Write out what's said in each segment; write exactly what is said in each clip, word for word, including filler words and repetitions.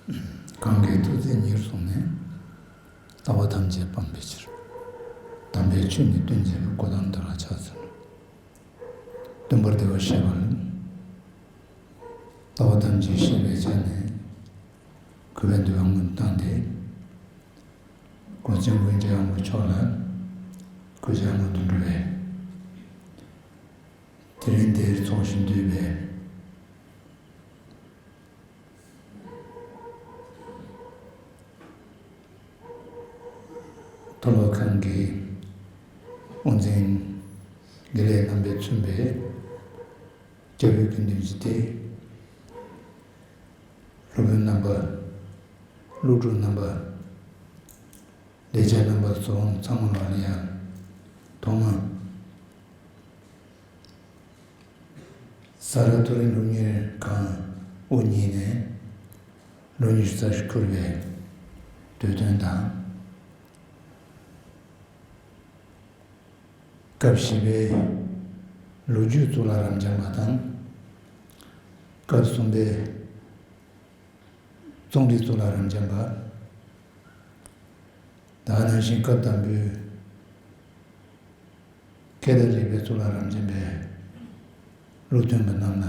གང་གིས་ཐུགས་བརྩེ་ཉེར་བཟུང་ནས། ལྟ་བ་ཐམས་ཅད་སྤང་བའི་ཕྱིར། དམ་པའི་ཆོས་ནི་སྟོན་བྱེད་པ། གཽ་ཏམ་དེ་ལ་ཕྱག་འཚལ་ལོ། སྟོན་པར་བདེ་བར་གཤེགས་པ་ལ། ལྟ་བ་ཐམས་ཅད་ཤེས་པའི་ཆ་ནས། གུས་པས་འདུད་པ་སྔོན་དུ་བཏང་སྟེ། གོས་ཆེན་ཀུན་གྱི་དབང་པོ་མཆོག་ལ། གུས་ཕྱག་སྔོན་དུ་འགྲོ་བས། དེ་རིང་འདིར་ཚོགས་ཞིང་འདུས་པའི། མཐོ་སློབ་ཁང་གི་དབུ་འཛིན་དགེ་ལེགས་རྣམ་པས་མཚོན་པའི་སྐྱབས་ཡུལ་དགེ་འདུན་ཅུས་ཏེ། སློབ་དཔོན་རྣམ་པ། སློབ་ཕྲུག་རྣམ་པ། ལས་བྱེད་རྣམ་པ་ཚོ་ཚང་མ་ལ་ཡང་ཐོག་མར། ས་རཱ་མཐོ་རིམ་སློབ་གཉེར་ཁང་དབུ་བརྙེས་ནས་ལོ་ཉི་ཤུ་རྩ་བཞི་འཁོར་བའི་དུས་སྟོན་དང་། སྐབས་བཞི་པའི་ལོ་རྒྱུས་གཙུག་ལག་རབ་འབྱམས་པ་དང་། སྐབས་གསུམ་པའི་རྩོམ་རིག་གཙུག་ལག་རབ་འབྱམས་པ། ད་ག་ནང་བཞིན་སྐབས་དང་པོའི་སྐད་བརྡ་རིག་པའི་གཙུག་ལག་རབ་འབྱམས་པའི་སློབ་སྟོན་པ་རྣམས་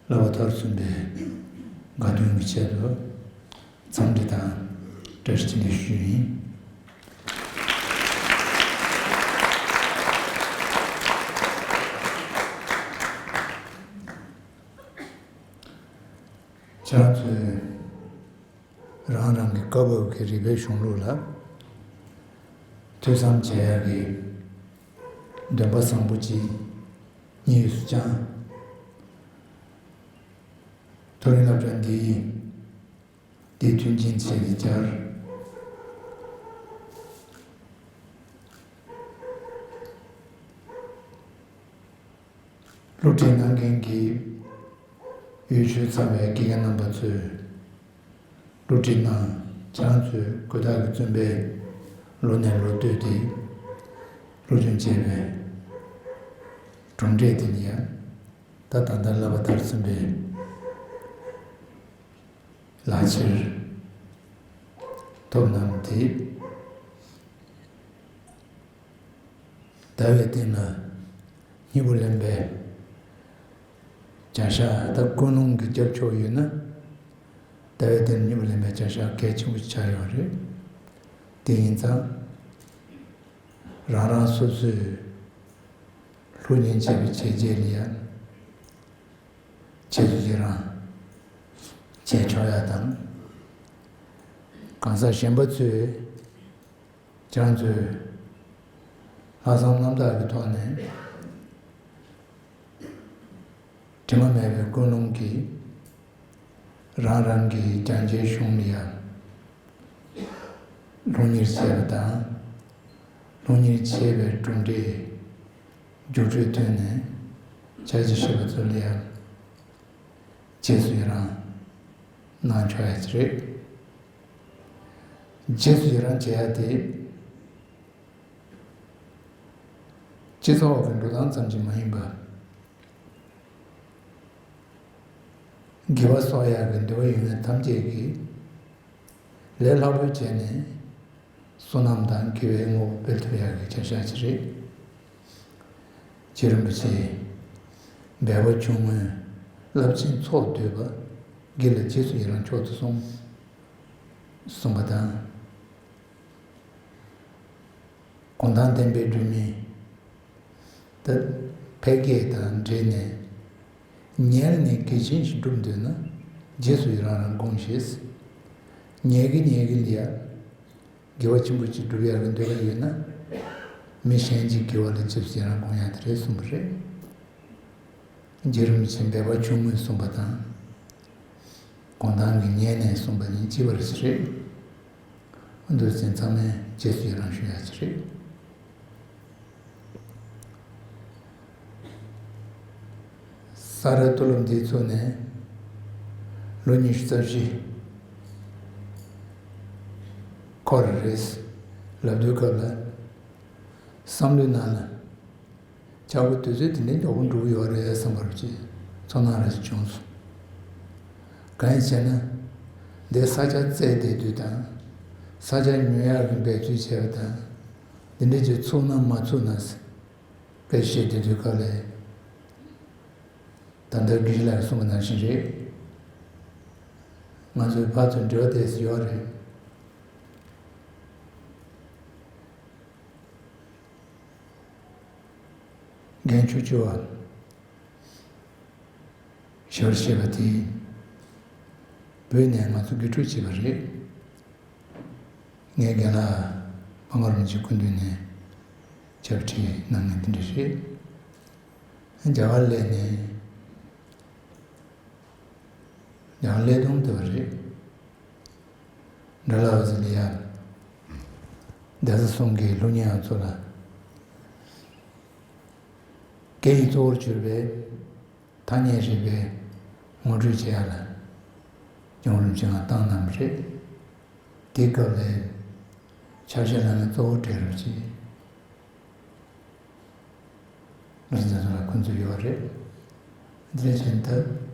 ལ་བསླབ་པ་མཐར་སོན་པའི་དགའ་སྟོན་གྱི་ཆེད་དུ་འཚམས་འདྲི་དང་བཀྲ་ཤིས་བདེ་ལེགས་ཞུ་ཡིན། ཁྱེད་རང་ཚོས་རང་རང་གི་སྐབས་བབ་ཀྱི་རིག་པའི་གཞུང་ལུགས་ལ་ཐོས་བསམ་བྱེད་ཡག་གི་འདུན་པ་བཟང་པོ་ཅིག་སྙིང་དབུས་སུ་བཅངས། མཐོ་རིམ་སློབ་གྲྭ་འདིའི་འདི་མཐུན་རྐྱེན་ཆེད་དུ་སྦྱར། སློབ་ཁྲིད་གནང་མཁན་གྱི་ཡུལ་ཤུལ་ཚང་བའི་དགེ་རྒན་རྣམ་པ་ཚོས་སློབ་ཁྲིད་གནང་། ཁྱེད་རང་ཚོས་གུས་བདག་གི་བརྩོན་པས་ལོ་ནས་ལོ་བསྟུད་དེ་སློབ་སྦྱོང་བྱས་པའི་གྲུབ་འབྲས་དེ་ནི་ཡང་ད་ད་ལྟ་བསླབ་པ་མཐར་སོན་པའི་ལག་ཁྱེར་ཐོབ་གནང་སྟེ། ཟླ་བའི་སྟེང་ལ་སྙིང་པོ་ལེན་པའི་བྱ་གཞག་ད་ཀུན་སློང་གི་རྒྱབ་ཕྱོགས་ཡོད་ན། ཟླ་བའི་སྟེང་ལ་སྙིང་པོ་ལེན་པའི་བྱ་གཞག་གལ་ཆེན་པོ་ཆགས་ཡོད་རེད། དེ་ཡིན་ཙང་། རང་རང་སོ་སོས་སློབ་གཉེར་བྱེད་པའི་བྱས་རྗེས་ལ་ཡང་། རྗེས་སུ་ཡི་རང་བྱས་ཆོག་ཡ་དང་། གང་ཟག་གཞན་པ་ཚོས་ཁྱེད་རང་ཚོའི་ལྷག་བསམ་རྣམ་དག་གི་ཐོག་ནས་དྲི་མ་མེད་པའི་ཀུན་སློང་གིས་རང་རང་གི་སྦྱང་བྱའི་གཞུང་ལ་ཡང་སློབ་གཉེར་བྱས་པ་དང་། སློབ་གཉེར་བྱས་པའི་གྲུབ་འབྲས་རྒྱུགས་སྤྲོད་ཐོན་ནས་ཕྱག་རྗེས་ཞུས་པ་ཚོ་ལ་ཡང་། རྗེས་སུ་ཡི་རང་གནང་ཆོག་ཡ་ཅིག་རེད། རྗེས་སུ་ཡི་རང་བྱེད་ཡ་དེ་སྤྱི་ཚོགས་ཀྱི་འགྲོ་སྟངས་ཙམ་གྱིས་མ་ཡིན་པར། དགེ་བ་གསོག་ཡ་གི་འདོད་པ་ཡོད་མཁན་ཐམས་ཅད་ཀྱིས་ལས་སླ་པོ་བྱས་ནས། བསོད་ནམས་དང་དགེ་བའི་དངོས་པོ་སྤེལ་ཐུབ་ཡག་གི་བྱ་གཞག་ཅིག་རེད། རྗེ་རིན་པོ་ཆེས་འབད་པ་ཆུང་ངུས་རླབས་ཆེན་ཚོགས་བསྡུས་པ། དགེ་ལ་རྗེས་སུ་ཡི་རང་མཆོག་ཏུ་གསུངས། གསུངས་པ་དང་། གུང་ཐང་བསྟན་པའི་སྒྲོན་མེ། ད་ཕལ་སྐད་དང་འབྲེལ་ནས། ཉལ་ནས་དགེ་ཆེན་ཞིག་སྒྲུབ་འདོད་ན། རྗེས་སུ་ཡི་རང་རང་དགོངས་ཞེས། ཉལ་གི་ཉལ་གི་ལ་ཡ། དགེ་བ་ཆེན་པོ་ཅིག་སྒྲུབ་ཡག་གི་འདོད་པ་ཡོད་ན། མི་གཞན་གྱི་དགེ་བ་ལ་རྗེས་སུ་ཡི་རང་དགོངས་ཡག་དེ་རེད་གསུངས་པ་རེད། རྗེ་རིན་པོ་ཆེས་འབད་པ་ཆུང་ངུས་གསུངས་པ་དང་། གུང་ཐང་གི་ཉལ་ནས་གསུངས་པ་གཉིས་གཅིག་པ་རེད། འདུག་ཟེར་ཚང་མས་རྗེས་སུ་ཡི་རང་ཞུ་ཡག་ཅིག་རེད། ས་རཱ་མཐོ་སློབ་འདིའི་ཚོགས་ནས་ལོ་ཉི་ཤུ་རྩ་བཞི་འཁོར་རེད། ལབ་དུས་སྐབས་ལ་བསམ་བློའི་ནང་ལ། ཆག་སྒོ་དུས་ཚོད་དེ་འདྲའི་མགྱོགས་པོ་འགྲོ་གི་ཡོད་རེད་བསམ་པ་རུ་ཅིག་ཚོར་སྣང་རེ་ཞིག་བྱུང་སོང་། གང་ཡིན་ཟེར་ན། འདི་ས་ཆ་བཙལ་བསྡད་དུས་དང་། ས་ཆ་ཉོ་ཡག་གི་འབད་བརྩོན་བྱས་པ་དང་། འདི་འདྲ་ཅིག་ཚུགས་ན་མ་ཚུགས་ན་སྐད་ཆ་བཤད་བསྡད་དུས་སྐབས་ལ། ད་ལྟ་དགེ་བཤེས་ལགས་གསུངས་པ་ནང་བཞིན་རེད། ང་ཚོའི་ཕར་ཚུར་འབྲེལ་བ་དེ་ཡོད་རེད། རྒན་ཆོས་སྐྱིད་པ་ཞེས་པ་དེས་བོད་ནས་ང་ཚོ་དགེ་ཕྲུག་བྱས་པ་རེད། ངའི་རྒན་ལགས་དཔའ་མགར་རིན་པོ་ཆེའི་སྐུ་མདུན་ནས་ཕྱག་བྲིས་གནང་མཁན་དེ་འདྲ་རེད། རྒྱ་གར་སླེབས་ནས། ཡང་ཀླད་སྟོང་དེ་བ་རེད། འདྲ་ལ་བ་ཟི་ལི་ཡ། རྡ་ས་གསུམ་གྱི་སློབ་གཉེར་ཡང་ཚོ་ལ། སྐད་ཡིག་གཙོ་བོར་གྱུར་པའི་ཐ་སྙད་རིག་པའི་ངོ་སྤྲོད་བྱེད་ཡ་ལ། རྒྱལ་བ་རིན་པོ་ཆེ་ང་བཏང་གནང་བ་རེད། དེའི་སྐབས་ལ། ཕྱག་བཞེས་ལ་ནི་གཙོ་བོ་གྲལ་རབ་ཀྱི། ལུས་འཛིན་ཚོ་ལ་ཁོང་ཚོ་ཡོད་རེད། འདིར་ཕྱིན་ཐབས།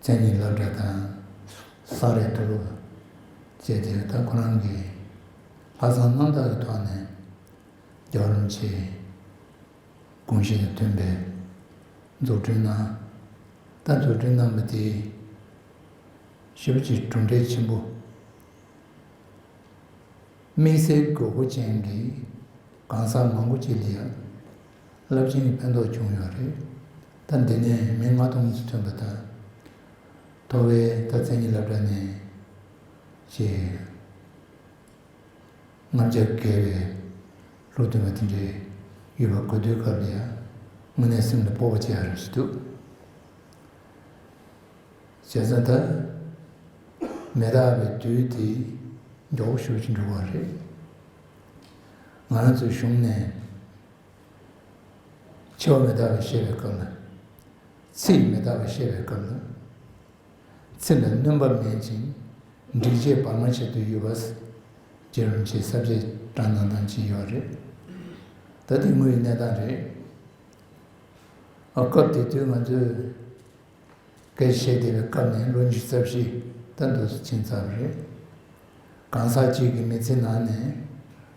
མཚན་ཉིད་སློབ་གྲྭ་དང་། ས་རེ་ཐུ་ལུ། བཅས་ཏེ་ད་ཁོ་རང་གི་ལྷག་བསམ་རྣམ་དག་གི་ཐོག་ནས། རྒྱལ་བ་རིན་པོ་ཆེའི་དགོངས་གཞི་དང་མཐུན་པའི་འཛུགས་སྐྲུན་གནང་། ད་འཛུགས་སྐྲུན་གནང་བ་དེ་ཞེ་པོ་ཅིག་གྲུབ་འབྲས་ཆེན་པོ། དམིགས་བསལ་དགོས་མཁོ་ཅན་གྱི་གང་ཟག་མང་པོ་ཅིག་ལ་ཡང་རླབས་ཆེན་གྱི་ཕན་ཐོགས་བྱུང་ཡོད་རེད། ད་འདི་ནས་མི་ལྔ་སྟོང་ཙམ་ཐོན་པ་དང་། ཐོ་བའི་ད་མཚན་ཉིད་སློབ་གྲྭ་ནས་ཅིག་ལྔ་བརྒྱ་བརྒལ་བའི་སློབ་ཐོན་པ་དེ་འདྲའི་ཡོད་པ་གོ་དུས་སྐབས་ལ་ཡང་དངོས་གནས་སེམས་ལ་སྤོབས་པ་སྐྱེ་ཡ་རེ་ཞིག་འདུག་བྱས་ཙང་ད་མི་རྟག་པའི་དུས་དེ་མགྱོགས་པོ་ཞེ་པོ་ཅིག་འགྲོ་གི་རེད། ང་རང་ཚོའི་གཞུང་ནས་འཆི་བ་མི་རྟག་པ་བཤད་པའི་སྐབས་ལ། ཚེ་མི་རྟག་པ་བཤད་པའི་སྐབས་ལ། ཚེ་ལ་སྣོན་པ་མེད་ཅིང་འགྲིག་བྱེད་བར་མ་ཆད་དུ་ཡོད་པ། རྗེ་རིན་པོ་ཆེའི་ས་བཅད་བཀྲམ་གནང་སྟངས་ཅིག་ཡོད་རེད། ད་དེ་དངོས་ཡོད་གནས་སྟངས་རེད། ཨ་སྐབས་དེ་དུས་ང་ཚོས་སྐད་ཆ་བཤད་བསྡད་པའི་སྐབས་ནས་ལོ་ཉི་ཤུ་རྩ་བཞི་ད་འདུག་སེ་ཕྱིན་ཚར་བ་རེད། གང་ཟག་གཅིག་གི་མི་ཚེ་ནང་ནས་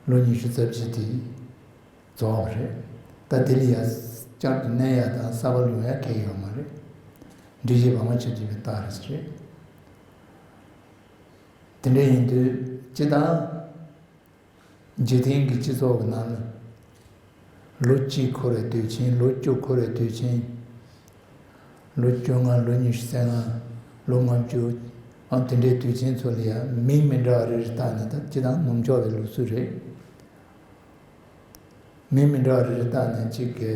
ལོ་ཉི་ཤུ་རྩ་བཞི་དེ་རྫོགས་པ་རེད། ད་དེ་ལ་ཡ་བསྐྱར་དུ་གནས་ཡ་དང་གསར་པ་ལོན་ཡ་གང་ཡང་ཡོད་མ་རེད། འགྲིག་བྱེད་བར་མ་ཆད་ཀྱི་རྟགས་རེད། དེ་འདྲ་ཡིན་དུས་སྤྱིར་བཏང་འཇིག་རྟེན་གྱི་སྤྱི་ཚོགས་ཀྱི་ནང་ལ་ལོ་གཅིག་འཁོར་བའི་དུས་ཆེན། ལོ་བཅུ་འཁོར་བའི་དུས་ཆེན། ལོ་བཅོ་ལྔ། ལོ་ཉི་ཤུ་རྩ་ལྔ། ལོ་ལྔ་བཅུ། ཨང་དེ་འདྲའི་དུས་ཆེན་ཚོ་ལ་ཡང་མིང་མི་འདྲ་བ་རེ་རེ་བཏགས་ནས། ད་སྤྱིར་བཏང་ནུབ་ཕྱོགས་པའི་ལུགས་སྲོལ་རེད། མིང་མི་འདྲ་བ་རེ་རེ་བཏགས་ནས་གཅིག་གི་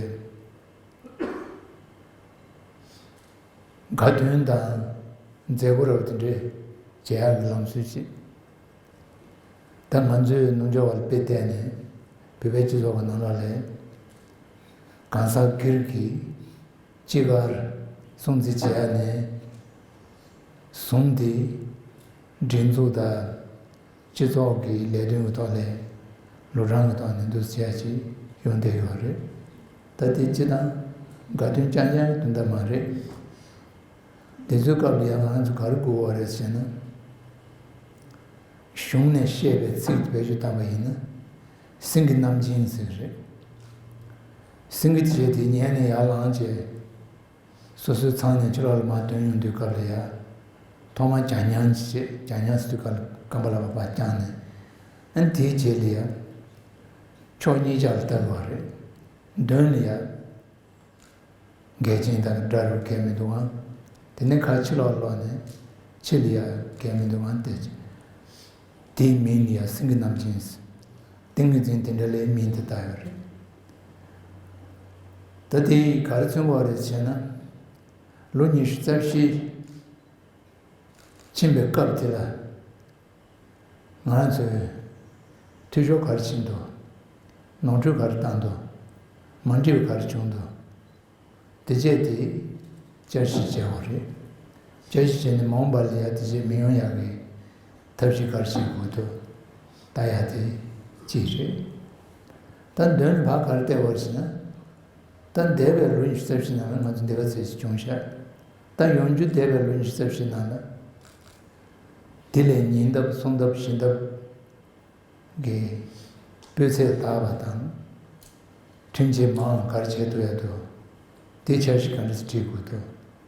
དགའ་སྟོན་དང་མཛད་སྒོ་རབ་དེ་འདྲའི་བྱེད་ཡག་གི་ལམ་སྲོལ་ཅིག་ད་ང་ཚོའི་ནུབ་ཕྱོགས་པ་ལ་དཔེ་བལྟས་ནས། བོད་པའི་སྤྱི་ཚོགས་ཀྱི་ནང་ལོགས་ལ་གང་ཟག་སྒེར་གྱི་སྤྱི་ཁར་སྲུང་བརྩི་བྱེད་ཡག་ནས་བཟུང་སྟེ། སྒྲིག་འཛུགས་དང་སྤྱི་ཚོགས་ཀྱི་ལས་དོན་གྱི་ཐོག་ལ་ལོ་གྲངས་ཀྱི་ཐོག་ནས་འདུ་བྱེད་ཡག་ཅིག་ཡོང་བསྡད་ཡོད་རེད། ད་དེ་སྤྱིར་བཏང་དགའ་སྟོན་རྐྱང་རྐྱང་གི་དོན་དག་མ་རེད། དེ་ཚོའི་སྐབས་ལ་ཡང་ང་ཚོ་ག་རེ་དགོས་པ་རེད་ཟེར་ན། གཞུང་ནས་བཤད་པའི་ཚིག་དེ་བེད་སྤྱོད་བཏང་པ་ཡིན་ན། སེང་གེ་རྣམ་བསྒྱིངས་ཟེར་རེད། སེང་གེ་དེ་དེ་ཉལ་ནས་ཡར་ལངས་བྱས། སོ་སོའི་ཚང་ནས་ཕྱི་ལོགས་ལ་མར་ཐོན་ཡོང་དུས་སྐབས་ལ་ཡ། ཐོག་མར་བྱ་ཉང་བྱས། བྱ་ཉང་ཟེར་དུས་སྐབས་ལ་རྐང་པ་ལ་ཕར་བརྐྱངས་ནས། ཨ་ནི་དེའི་རྗེས་ལ་ཡ། ཕྱོགས་གཉིས་ཆ་ལ་བལྟ་དགོས་པ་རེད། མདུན་ལ་ཡ། འགལ་རྐྱེན་དང་དགྲ་རུ་གལ་མི་འདུག་ཨང་། དེ་ནས་ཁ་ཕྱི་ལོགས་ལོག་ནས་ཕྱི་ལ་ཡ་གལ་མི་འདུག་ཨང་། དེ་དེའི་མིང་ལ་ཡ་སེང་གེ་རྣམ་བསྒྱིངས། ཏིང་ངེ་འཛིན་དེ་འདྲ་ལའི་མིང་དེ་བཏགས་ཡོད་རེད། ད་དེ་ག་རེ་མཚོན་པ་རེད་ཟེར་ན། ལོ་ཉི་ཤུ་རྩ་བཞི་ཕྱིན་པའི་སྐབས་དེ་ལ། ང་རང་ཚོས་འཐུས་ཤོར་ག་རེ་ཕྱིན་འདུག་ནོར་འཁྲུལ་ག་རེ་བཏང་འདུག་མ་འགྲིག་པ་ག་རེ་བྱུང་འདུག་དེ་བྱས་ཏེ་བསྐྱར་ཞིབ་བྱས་པ་རེད། བསྐྱར་ཞིབ་བྱས་ནས་མ་འོངས་པ་ལ་ཡ་དེ་བྱས་མི་ཡོང་ཡག་གི་ཐབས་ཤེས་ག་རེ་བྱེད་དགོས་འདུག་ལྟ་ཡག་དེ་གཅིག་རེད། ད་མདུན་ལ་ཕར་ག་རེ་བལྟས་པ་རེད་ཟེར་ན། ད་འདས་པའི་ལོ་ཉི་ཤུ་རྩ་བཞི་ནང་ལ་ང་ཚོ་འདི་ག་ཚོད་ཅིག་བྱུང་ཤག་ད་ཡོང་རྒྱུ་འདས་པའི་ལོ་ཉི་ཤུ་རྩ་བཞི་ནང་ལ་ དེ་ལས་ཉིན་ལྡབ་གསུམ་ལྡབ་བཞི་ལྡབ་ཀྱི་སྤུས་ཚད་དག་པ་དང་། ཐོན་སྐྱེད་མང་བ་ག་རེ་བྱེད་ཐུབ་ཡ་འདུག་དེ་འཆར་གཞི་ག་འདྲ་སེ་བྲིས་དགོས་འདུག་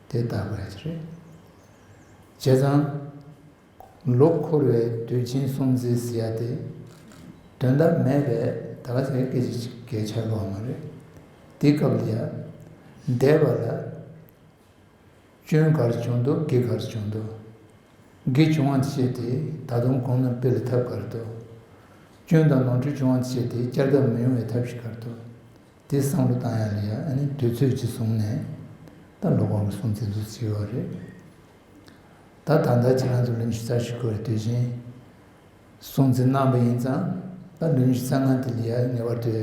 དེ་བལྟ་དགོས་ཡ་ཅིག་རེད། བྱས་ཙང་། ལོ་འཁོར་བའི་དུས་ཆེན་སྲུང་བརྩི་ཟེར་ཡ་དེ། དོན་དག་མེད་པས་ད་ག་ཟེ་སྐད་ཆ་ཅིག་གལ་ཆགས་ཀྱི་ཡོད་མ་རེད། དེ་སྐབས་ལ་ཡ། འདས་པ་ལ། སྐྱོན་ག་རེ་བྱུང་འདུག་དགེ་ག་རེ་བྱུང་འདུག་དགེ་བྱུང་བ་དེ་ཆེད་དེ་ད་དུང་གོང་ན་སྤེལ་ཐབས་ག་རེ་འདུག་སྐྱོན་དང་ནོར་འཁྲུལ་བྱུང་བ་དེ་ཆེད་དེ་བསྐྱར་ལྡབ་མི་ཡོང་བའི་ཐབས་ཤེས་ག་རེ་འདུག་དེ་བསམ་བློ་བཏང་ཡ་ལ་ཡ་ཨ་ནི་དུས་ཚོད་ཅིག་བཟུང་ནས་ད་ལོ་འཁོར་གྱི་སྲུང་བརྩི་འདུག་བྱེད་ཡོད་རེད། ད་ད་ལྟ་ཁྱེད་རང་ཚོ་ལོ་ཉི་ཤུ་རྩ་བཞི་འཁོར་བའི་དུས་ཆེན་སྲུང་བརྩི་གནང་བ་ཡིན་ཙང་ད་ལོ་ཉི་ཤུ་རྩ་ལྔ་དེ་ལ་ཡ་ངེས་པར་དུ།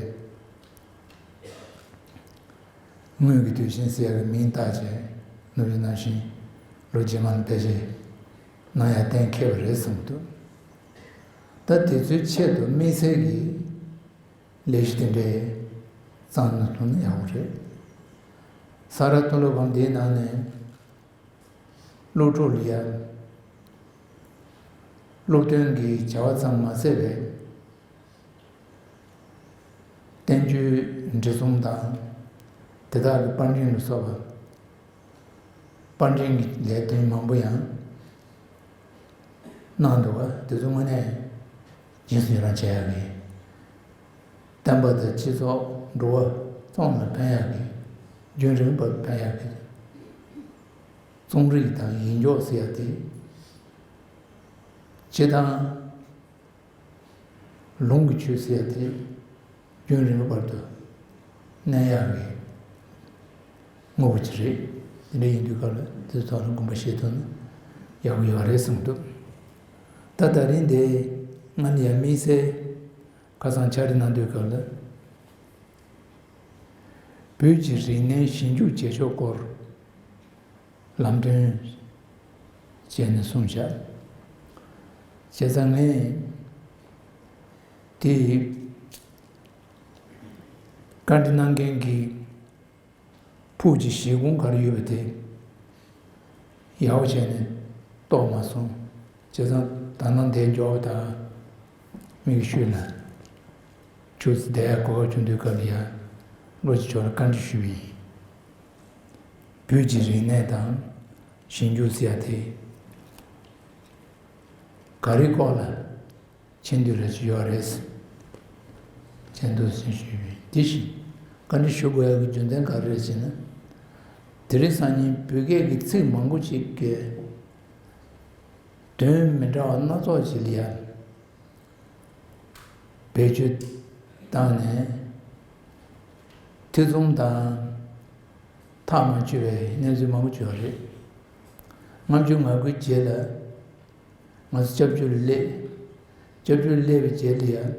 དངོས་ཀྱི་དུས་ཆེན་ཟེར་ཡག་གི་མིང་བཏགས་བྱས་ནུབ་ཡུལ་ནང་བཞིན་ལོ་རྗེས་མ་ལ་ཕལ་ཆེར་གནང་ཡ་གཏན་འཁེལ་བ་རེད་བསམ་འདུག་ད་དེ་ཚོའི་ཆེད་དུ་དམིགས་བསལ་གྱི་ལས་གཞི་དེ་འདྲའི་བརྩམས་ནས་ཐོན་ན་ཡག་པོ་རེད། ས་རཱ་མཐོ་སློབ་སྒང་འདིའི་ནང་ནས། སློབ་ཕྲུག་ལ་ཡང་སློབ་སྟོན་གྱི་བྱ་བ་ཙམ་མ་ཟད་པའི་བསྟན་བཅོས་འབྲི་གསུམ་དང་དེ་དག་གི་པར་འཕྲིན་ལ་སོགས་པ་པར་འཕྲིན་གྱི་ལས་དོན་མང་པོ་ཡང་གནང་འདུག་པ་དེ་ཚོ་དངོས་གནས་རྗེས་སུ་ཡི་རང་བྱེད་ཡག་གི། བསྟན་པ་དང་སྤྱི་ཚོགས་འགྲོ་བ་ཚང་མ་ལ་ཕན་ཡག་གི། རྒྱུན་རིང་པོར་ཕན་ཡག་གི། རྩོམ་རིག་དང་ཡིག་འཇོག་ཟེར་ཡ་དེ། སྤྱི་དང་། ལུང་གི་ཆོས་ཟེར་ཡ་དེ། རྒྱུན་རིང་པོའི་བར་དུ་གནས་ཡག་གི་དངོས་པོ་ཅིག་རེད། དེ་འདྲ་ཡིན་དུས་སྐབས་ལ་དེ་ཚོ་ཐོག་ལ་དགོངས་པ་བཞེས་ཐུབ་ན་ཡག་པོ་ཡོད་རེད་བསམ་འདུག་ད་ད་རིང་འདི་ང་ནི་ཡང་དམིགས་བསལ་ཁ་སང་ཕྱག་བྲིས་གནང་དུས་སྐབས་ལ་བོད་ཀྱི་རིག་གནས་ཞིབ་འཇུག་བྱེད་ཕྱོགས་སྐོར། ལམ་སྟོན་བྱས་ནས་གསུངས་བཞག་བྱས་ཙང་ངས་དེ་བཀའ་འདྲི་གནང་མཁན་གྱི་ཕུགས་ཀྱི་བཞེད་དགོངས་ག་རེ་ཡོད་པ་དེ་ཡག་པོ་བྱས་ནས་རྟོགས་མ་སོང་། བྱས་ཙང་ད་ནང་དེ་མགྱོགས་པོ་དང་མིག་ཤུལ་ལ་ཆུ་ཚོད་བསྡད་ཡག་གོ་སྐབས་བྱུང་དུས་སྐབས་ལ་ཡ་བློ་ཅིག་ཆོག་ལ་བཀའ་འདྲི་ཞུས་པ་ཡིན། བོད་ཀྱི་རིག་གནས་དང་ཞིབ་འཇུག་ཟེར་ཡ་དེ་ག་རེ་སྐོར་ལ་མཁྱེན་འདོད་རེ་ཞིག་ཡོད་རེད། མཁྱེན་འདོད་ཞིག་ཞུས་པས་དེ་བཞིན་བཀའ་འདྲི་ཞུ་དགོས་ཡ་གི་རྒྱུ་མཚན་ག་རེ་རེད་ཅེ་ན། དེ་རིང་སང་ཉིན་བོད་སྐད་ཀྱི་ཚིག་མང་པོ་ཅིག་གི་དོན་མི་འདྲ་བ་སྣ་ཚོགས་ཅིག་ལ་ཡ། བེད་སྤྱོད་བཏང་ནས་ཐེ་ཚོམ་དང་ཐག་མ་ཆོད་པའི་གནས་ཚུལ་མང་པོ་བྱུང་བ་རེད། ལྔ་བཅུ་ང་དགུའི་རྗེས་ལ་ང་ཚོ་སྐྱབས་བཅོལ་སླེབས། སྐྱབས་བཅོལ་སླེབས་པའི་རྗེས་ལ་ཡང་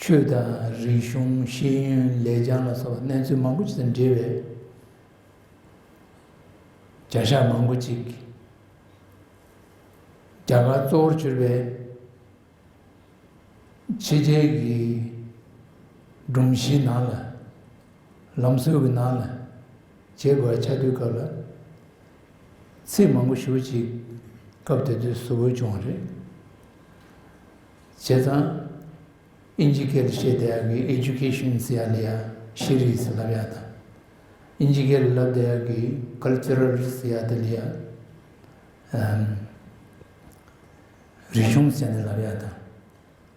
ཆོས་དང་རིག་གཞུང་ཤེས་ཡོན་ལེགས་བྱང་ལ་སོགས་པ་གནས་ཚུལ་མང་པོ་ཅིག་དང་འབྲེལ་བའི་བྱ་གཞག་མང་པོ་ཅིག་རྒྱ་གར་གཙོ་བོར་གྱུར་པའི་ཕྱི་རྒྱལ་གྱི་སྒྲོམ་གཞིའི་ནང་ལ་ལམ་སྲོལ་གྱི་ནང་ལ་བྱེད་དགོས་པ་ཆགས་དུས་སྐབས་ལ་ཚིག་མང་པོ་ཞེ་པོ་ཅིག་སྐབས་དེ་དུས་གཟུ་བོར་བྱུང་བ་རེད། བྱས་ཙང་། དབྱིན་ཇི་སྐད་ལ་བཤད་བསྡད་ཡག་གི་ཨེ་ཇུ་ཀེ་ཤན་ཟེར་ཡག་ལ་ཡ་ཤེས་རིག་ཟེར་ལབ་ཡག་དང་། དབྱིན་ཇི་སྐད་ལ་ལབ་བསྡད་ཡག་གི་ཀལ་ཅ་རལ་ཟེར་ཡག་དེ་ལ་ཡ་ཨམ། རིག་གཞུང་ཟེར་ནས་ལབ་ཡག་དང་།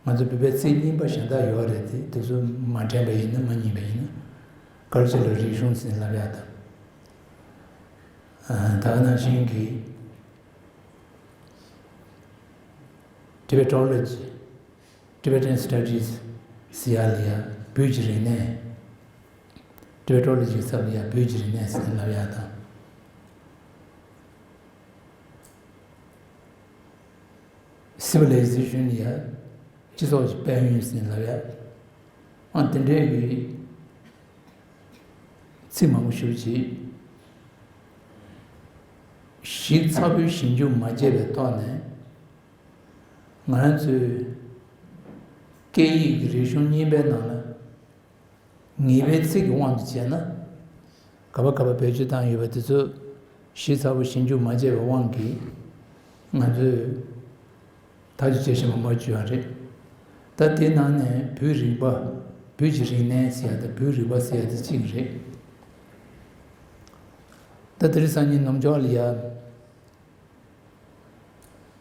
ང་ཚོ་བོད་པའི་ཚིག་རྙིང་པ་གཞན་དག་ཡོད་རེད་དེ་དེ་ཚོ་མ་དྲན་པ་ཡིན་ན་མ་རྙེད་པ་ཡིན་ན་ཀལ་ཅ་རལ་རིག་གཞུང་ཟེར་ནས་ལབ་ཡག་དང་། ཨ། ད་ག་ནང་བཞིན་གྱི་Tibetology། Tibetan Studies ཟེར་ཡག་ལ་ཡ་བོད་ཀྱི་རིག་གནས། Tibetology ཟེར་ཡག་ལ་ཡ་བོད་ཀྱི་རིག་གནས་ཟེར་ནས་ལབ་ཡག་དང་། Civilization ལ་ཡ་སྤྱི་ཚོགས་ཀྱི་དཔལ་ཡོན་ཟེར་ནས་ལབ་ཡག་ཨ་དེ་འདྲའི་གི་ཚིག་མང་པོ་ཞེ་པོ་ཅིག་ཞིབ་ཚགས་པོའི་ཞིབ་འཇུག་མ་བྱས་པའི་ཐོག་ནས། ང་རང་ཚོའི་སྐད་ཡིག་གི་རིག་གཞུང་རྙིང་པའི་ནང་ལ་ངེས་པའི་ཚིག་གི་དབང་དུ་བྱས་ན། ག་པར་ག་པར་བེད་སྤྱོད་བཏང་ཡོད་པ་དེ་ཚོ་ ཞིབ་ཚགས་པོ་ཞིབ་འཇུག་མ་བྱས་པའི་དབང་གིས་ང་ཚོས་ཐག་གཅོད་བྱེད་ཤེས་པ་མ་བྱུང་བ་རེད། ད་དེའི་ནང་ནས་བོད་རིག་པ། བོད་ཀྱི་རིག་གནས་ཟེར་ཡ་དང་བོད་རིག་པ་ཟེར་ཡ་དེ་གཅིག་རེད། ད་དེ་རིང་སང་ཉིན་ནུབ་ཕྱོགས་ལ་ཡ་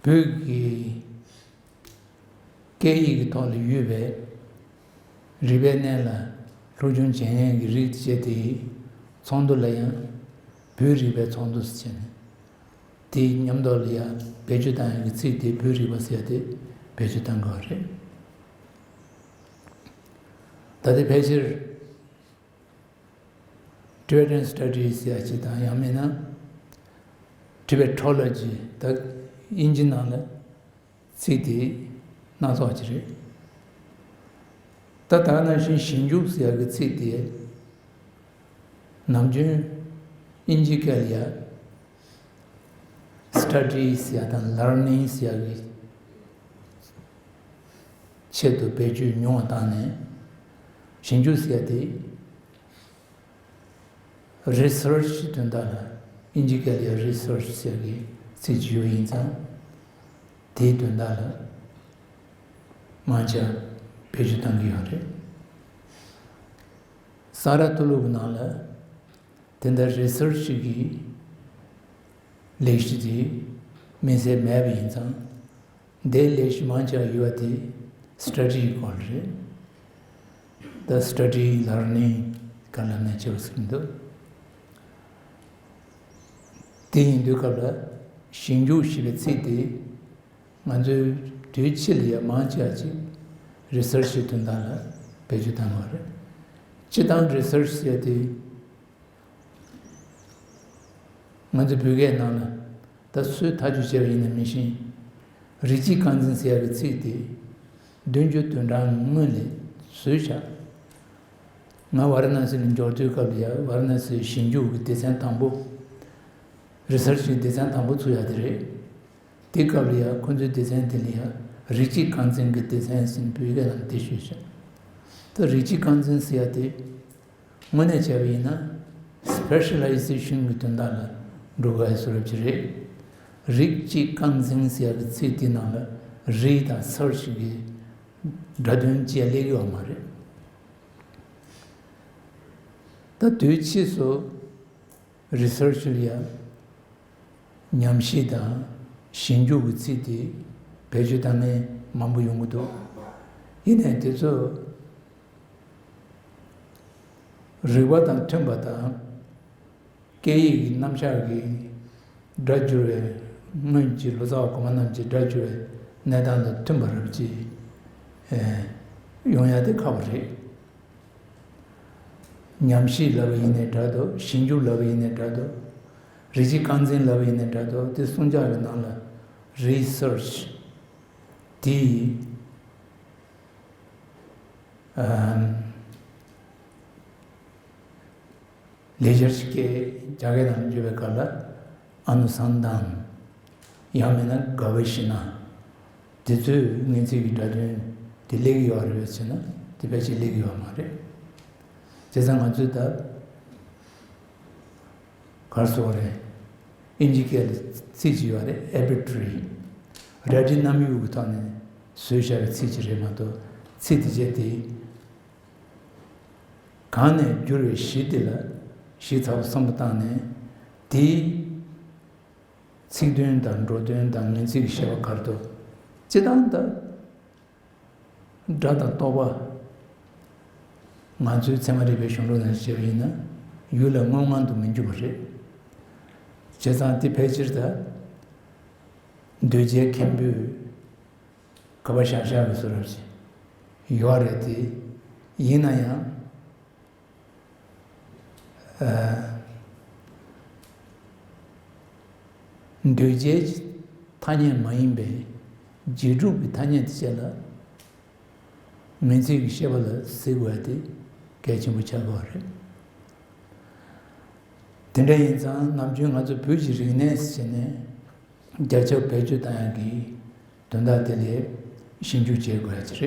བོད་ཀྱི་སྐད་ཡིག་གི་ཐོག་ལ་ཡོད་པའི་རིག་པའི་གནས་ལ་སློབ་སྦྱོང་བྱེད་མཁན་གྱི་རིགས་བཅས་དེའི་ཚོགས་འདུ་ལ་ཡང་བོད་རིག་པའི་ཚོགས་འདུ་ཟེར་ནས་དེའི་མཉམ་དུ་ལ་ཡང་བེད་སྤྱོད་བཏང་ཡག་གི་ཚིག་དེ་བོད་རིག་པ་ཟེར་ཏེ་བེད་སྤྱོད་བཏང་དགོས་པ་རེད། ད་ལྟའི་ཕལ་ཆེར་Tibetan Studies ཟེར་ཡ་ཅིག་དང་ཡང་མིན་ན་Tibetology ད་དབྱིན་ཇི་ནང་ལ་ཚིག་དེ་སྣ་ཚོགས་ཅིག་རེད། ད་ད་ནང་བཞིན་ཞིབ་འཇུག་ཟེར་ཡ་གི་ཚིག་དེ་ནམ་རྒྱུན་དབྱིན་ཇི་སྐད་ལ་ཡ་Studies ཟེར་ཡ་དང་Learning ཟེར་ཡ་གི་ཆེད་དུ་བེད་སྤྱོད་ཉུང་བ་བཏང་ནས་ཞིབ་འཇུག་ཟེར་ཡ་དེ། Research དོན་དག་ལ་དབྱིན་ཇི་སྐད་ལ་ཡང་Research ཟེར་གྱི་ཚིག་ཅིག་ཡོད་ཡིན་ཙང་། དེའི་དོན་དག་ལ་མང་ཆེ་བ་བེད་སྤྱོད་གཏང་གི་ཡོད་རེད། ས་རཱ་ཐོ་ལུ་གི་ནང་ལ་དེ་འདྲ་Research གི་ལས་གཞི་དེ་དམིགས་བསལ་མེད་པ་ཡིན་ཙང་། འདིའི་ལས་གཞི་མང་ཆེ་བ་ཡོད་པ་དེ་Study སྐོར་རེད། ད་Study Learning ག་ལ་ནས་བྱེད་པ་ཟེར་གྱི་འདུག་དེ་ཡིན་དུས་སྐབས་ལ་ཞིབ་འཇུག་ཞེས་པའི་ཚིག་དེ་ང་ཚོའི་དུས་ཕྱིས་ལ་ཡང་མང་ཆེ་བ་ཅིག་Research གི་དོན་དག་ལ་བེད་སྤྱོད་བཏང་བ་རེད། སྤྱིར་བཏང་Research ཟེར་དེ། ང་ཚོ་བོད་སྐད་ནང་ལ་ད་སུས་ཐག་གཅོད་བྱས་པ་ཡིན་ན་མི་ཤེས། རིགས་གཅིག་རྐང་འཛིན་ཟེར་ཡག་གི་ཚིག་དེ་བདུན་ཅུ་དོན་གྲངས་སྔོན་ལ་བཟོས་བཞག་ང་ཝཱ་ར་ཎ་སི་ལ་འབྱོར་དུས་སྐབས་ལ་ཡ་ཝཱ་ར་ཎ་སིའི་ཞིབ་འཇུག་གི་སྡེ་ཚན་དང་པོ། Research གི་སྡེ་ཚན་དང་པོ་ཚུགས་ཡག་དེ་རེད། དེ་སྐབས་ལ་ཡ་ཁོ་ཚོའི་སྡེ་ཚན་དེ་ལ་ཡ་རིགས་གཅིག་རྐང་འཛིན་གྱི་སྡེ་ཚན་ཟེར་ནས་བོད་སྐད་ནང་དེ་བཤད་བཞག་ད་རིགས་གཅིག་རྐང་འཛིན་ཟེར་ཡག་དེ། དངོས་གནས་བྱས་པ་ཡིན་ན་Specialization གི་དོན་དག་ལ་འགྲོ་དགོས་ཡ་བཟོ་འདྲ་ཅིག་རེད། རིགས་གཅིག་རྐང་འཛིན་ཟེར་ཡག་གི་ཚིག་དེའི་ནང་ལ་རིགས་དང་Search གི་སྒྲ་དོན་བཅས་སླེབས་ཡོད་མ་རེད། ད་དུས་ཕྱིས་སུ་Research ལ་ཡང་ཉམས་ཞིབ་དང་ཞིབ་འཇུག་གི་ཚིག་དེ་བེད་སྤྱོད་བཏང་མཁན་མང་པོ་ཡོང་གི་འདུག་ཡིན་ནའི་དེ་ཚོ་རིག་པ་དང་མཐུན་པ་དང་། སྐད་ཡིག་གི་རྣམ་གཞག་གི་སྒྲ་སྒྱུར་བའི་སྔོན་གྱི་ལོ་ཙཱ་བ་གོང་མ་རྣམས་ཀྱི་སྒྲ་སྒྱུར་བའི་གནས་སྟངས་དང་མཐུན་པ་རབ་ཅིག་ཡོང་ཡ་དེ་ཁག་པོ་རེད། ཉམས་ཞིབ་ལབ་པ་ཡིན་ནའི་འདྲ་འདུག་ཞིབ་འཇུག་ལབ་པ་ཡིན་ནའི་འདྲ་འདུག་རིགས་གཅིག་རྐང་འཛིན་ལབ་པ་ཡིན་ནའི་འདྲ་འདུག་དེ་གསུམ་ཆ་གི་ནང་ལ་Research དེ་ཡིས། ཨམ། ལེགས་སྦྱར་གྱི་སྐད་རྒྱ་སྐད་ནང་བརྗོད་པའི་སྐབས་ལ་ཨ་ནུ་སན་དཱན། ཡང་མིན་ན་ག་བེ་ཤི་ན། དེ་ཚོའི་སྔོན་ཚིག་གི་སྒྲ་དོན་དེ་སླེབས་ཀྱི་ཡོད་རེད་ཟེར་ན་དེ་ཕལ་ཆེར་སླེབས་ཀྱི་ཡོད་མ་རེད། བྱས་ཙང་ང་ཚོས་ད་གར་སོགས་རེད། ཨིན་ཇི་སྐད་ལ་ཚིག་ཅིག་ཡོད་རེད། Arbitrary རལ་གྲི་གནམ་ཡུག་གི་ཐོག་ནས་བཟོས་བཞག་པའི་ཚིག་ཅིག་རེད་མ་གཏོགས་ཚིག་དེ་བྱས་ཏེ། གང་ནས་བསྒྱུར་བའི་གཞི་དེ་ལ་གཞི་ཚ་པོ་བསམ་བློ་བཏང་ནས་དེའི་ཚིག་དོན་དང་འགྲོ་དོན་དང་ངེས་ཚིག་གི་བཤད་པ་གར་དུ་སྤྱི་བཏང་དང་སྒྲ་དང་རྟོག་པ་ང་ཚོའི་ཚད་མ་རིག་པའི་གཞུང་ལུགས་ནང་བཤད་པ་ཡིན་ན་ཡུལ་ལ་དངོས་ངང་དུ་མི་འཇུག་པ་རེད། བྱས་ཙང་དེ་ཕལ་ཆེར་ད་གདུལ་བྱའི་མཁན་པོས། ག་པར་བཞག་བཞག་གི་བཟོ་འདྲ་ཞིག་ཡོད་རེད་དེ། ཡིན་ན་ཡང་། ཨ། གདུལ་བྱའི་ཐ་སྙད་མ་ཡིན་པའི་རྗེས་གྲུབ་ཀྱི་ཐ་སྙད་དེ་བཅས་ལ་ངེས་ཚིག་གི་བཤད་པ་ལ་གཟིགས་དགོས་དེ་གལ་ཆེན་པོ་ཆགས་ཀྱི་ཡོད་རེད། དེ་འདྲ་ཡིན་ཙང་ནམ་རྒྱུན་ང་ཚོ་བོད་ཀྱི་རིག་གནས་ཟེར་ནས་རྒྱ་ཁྱབ་བེད་སྤྱོད་བཏང་ཡག་གི་དོན་དག་དེ་ལས་ཞིབ་འཇུག་བྱེད་དགོས་ཡ་ཅིག་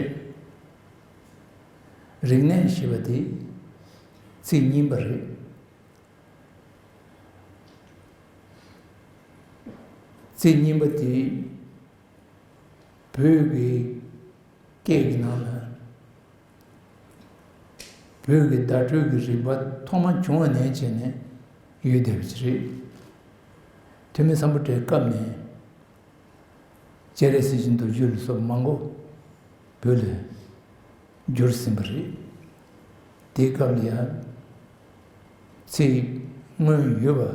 རེད། རིག་གནས་ཞེས་པ་དེ་ཚིག་རྙིང་པ་རེད། ཚིག་གཉིས་པ་དེ་བོད་ཀྱི་སྐད་ཀྱི་ནང་ལ་བོད་ཀྱི་བརྡ་སྤྲོད་ཀྱི་རིག་པ་ཐོག་མ་བྱུང་བ་ནས་བྱས་ནས་ཡོད་བསྡད་པ་ཅིག་རེད། ཐོན་མི་སམ་བྷོ་ཊའི་སྐབས་ནས་སྤྱན་རས་གཟིགས་ཀྱི་མདོ་རྒྱུད་ལ་སོགས་མང་པོ་བོད་ལ་བསྒྱུར་ཟིན་པ་རེད། དེའི་སྐབས་ལ་ཡང་ཚིག་སྔོན་ཡོད་པ།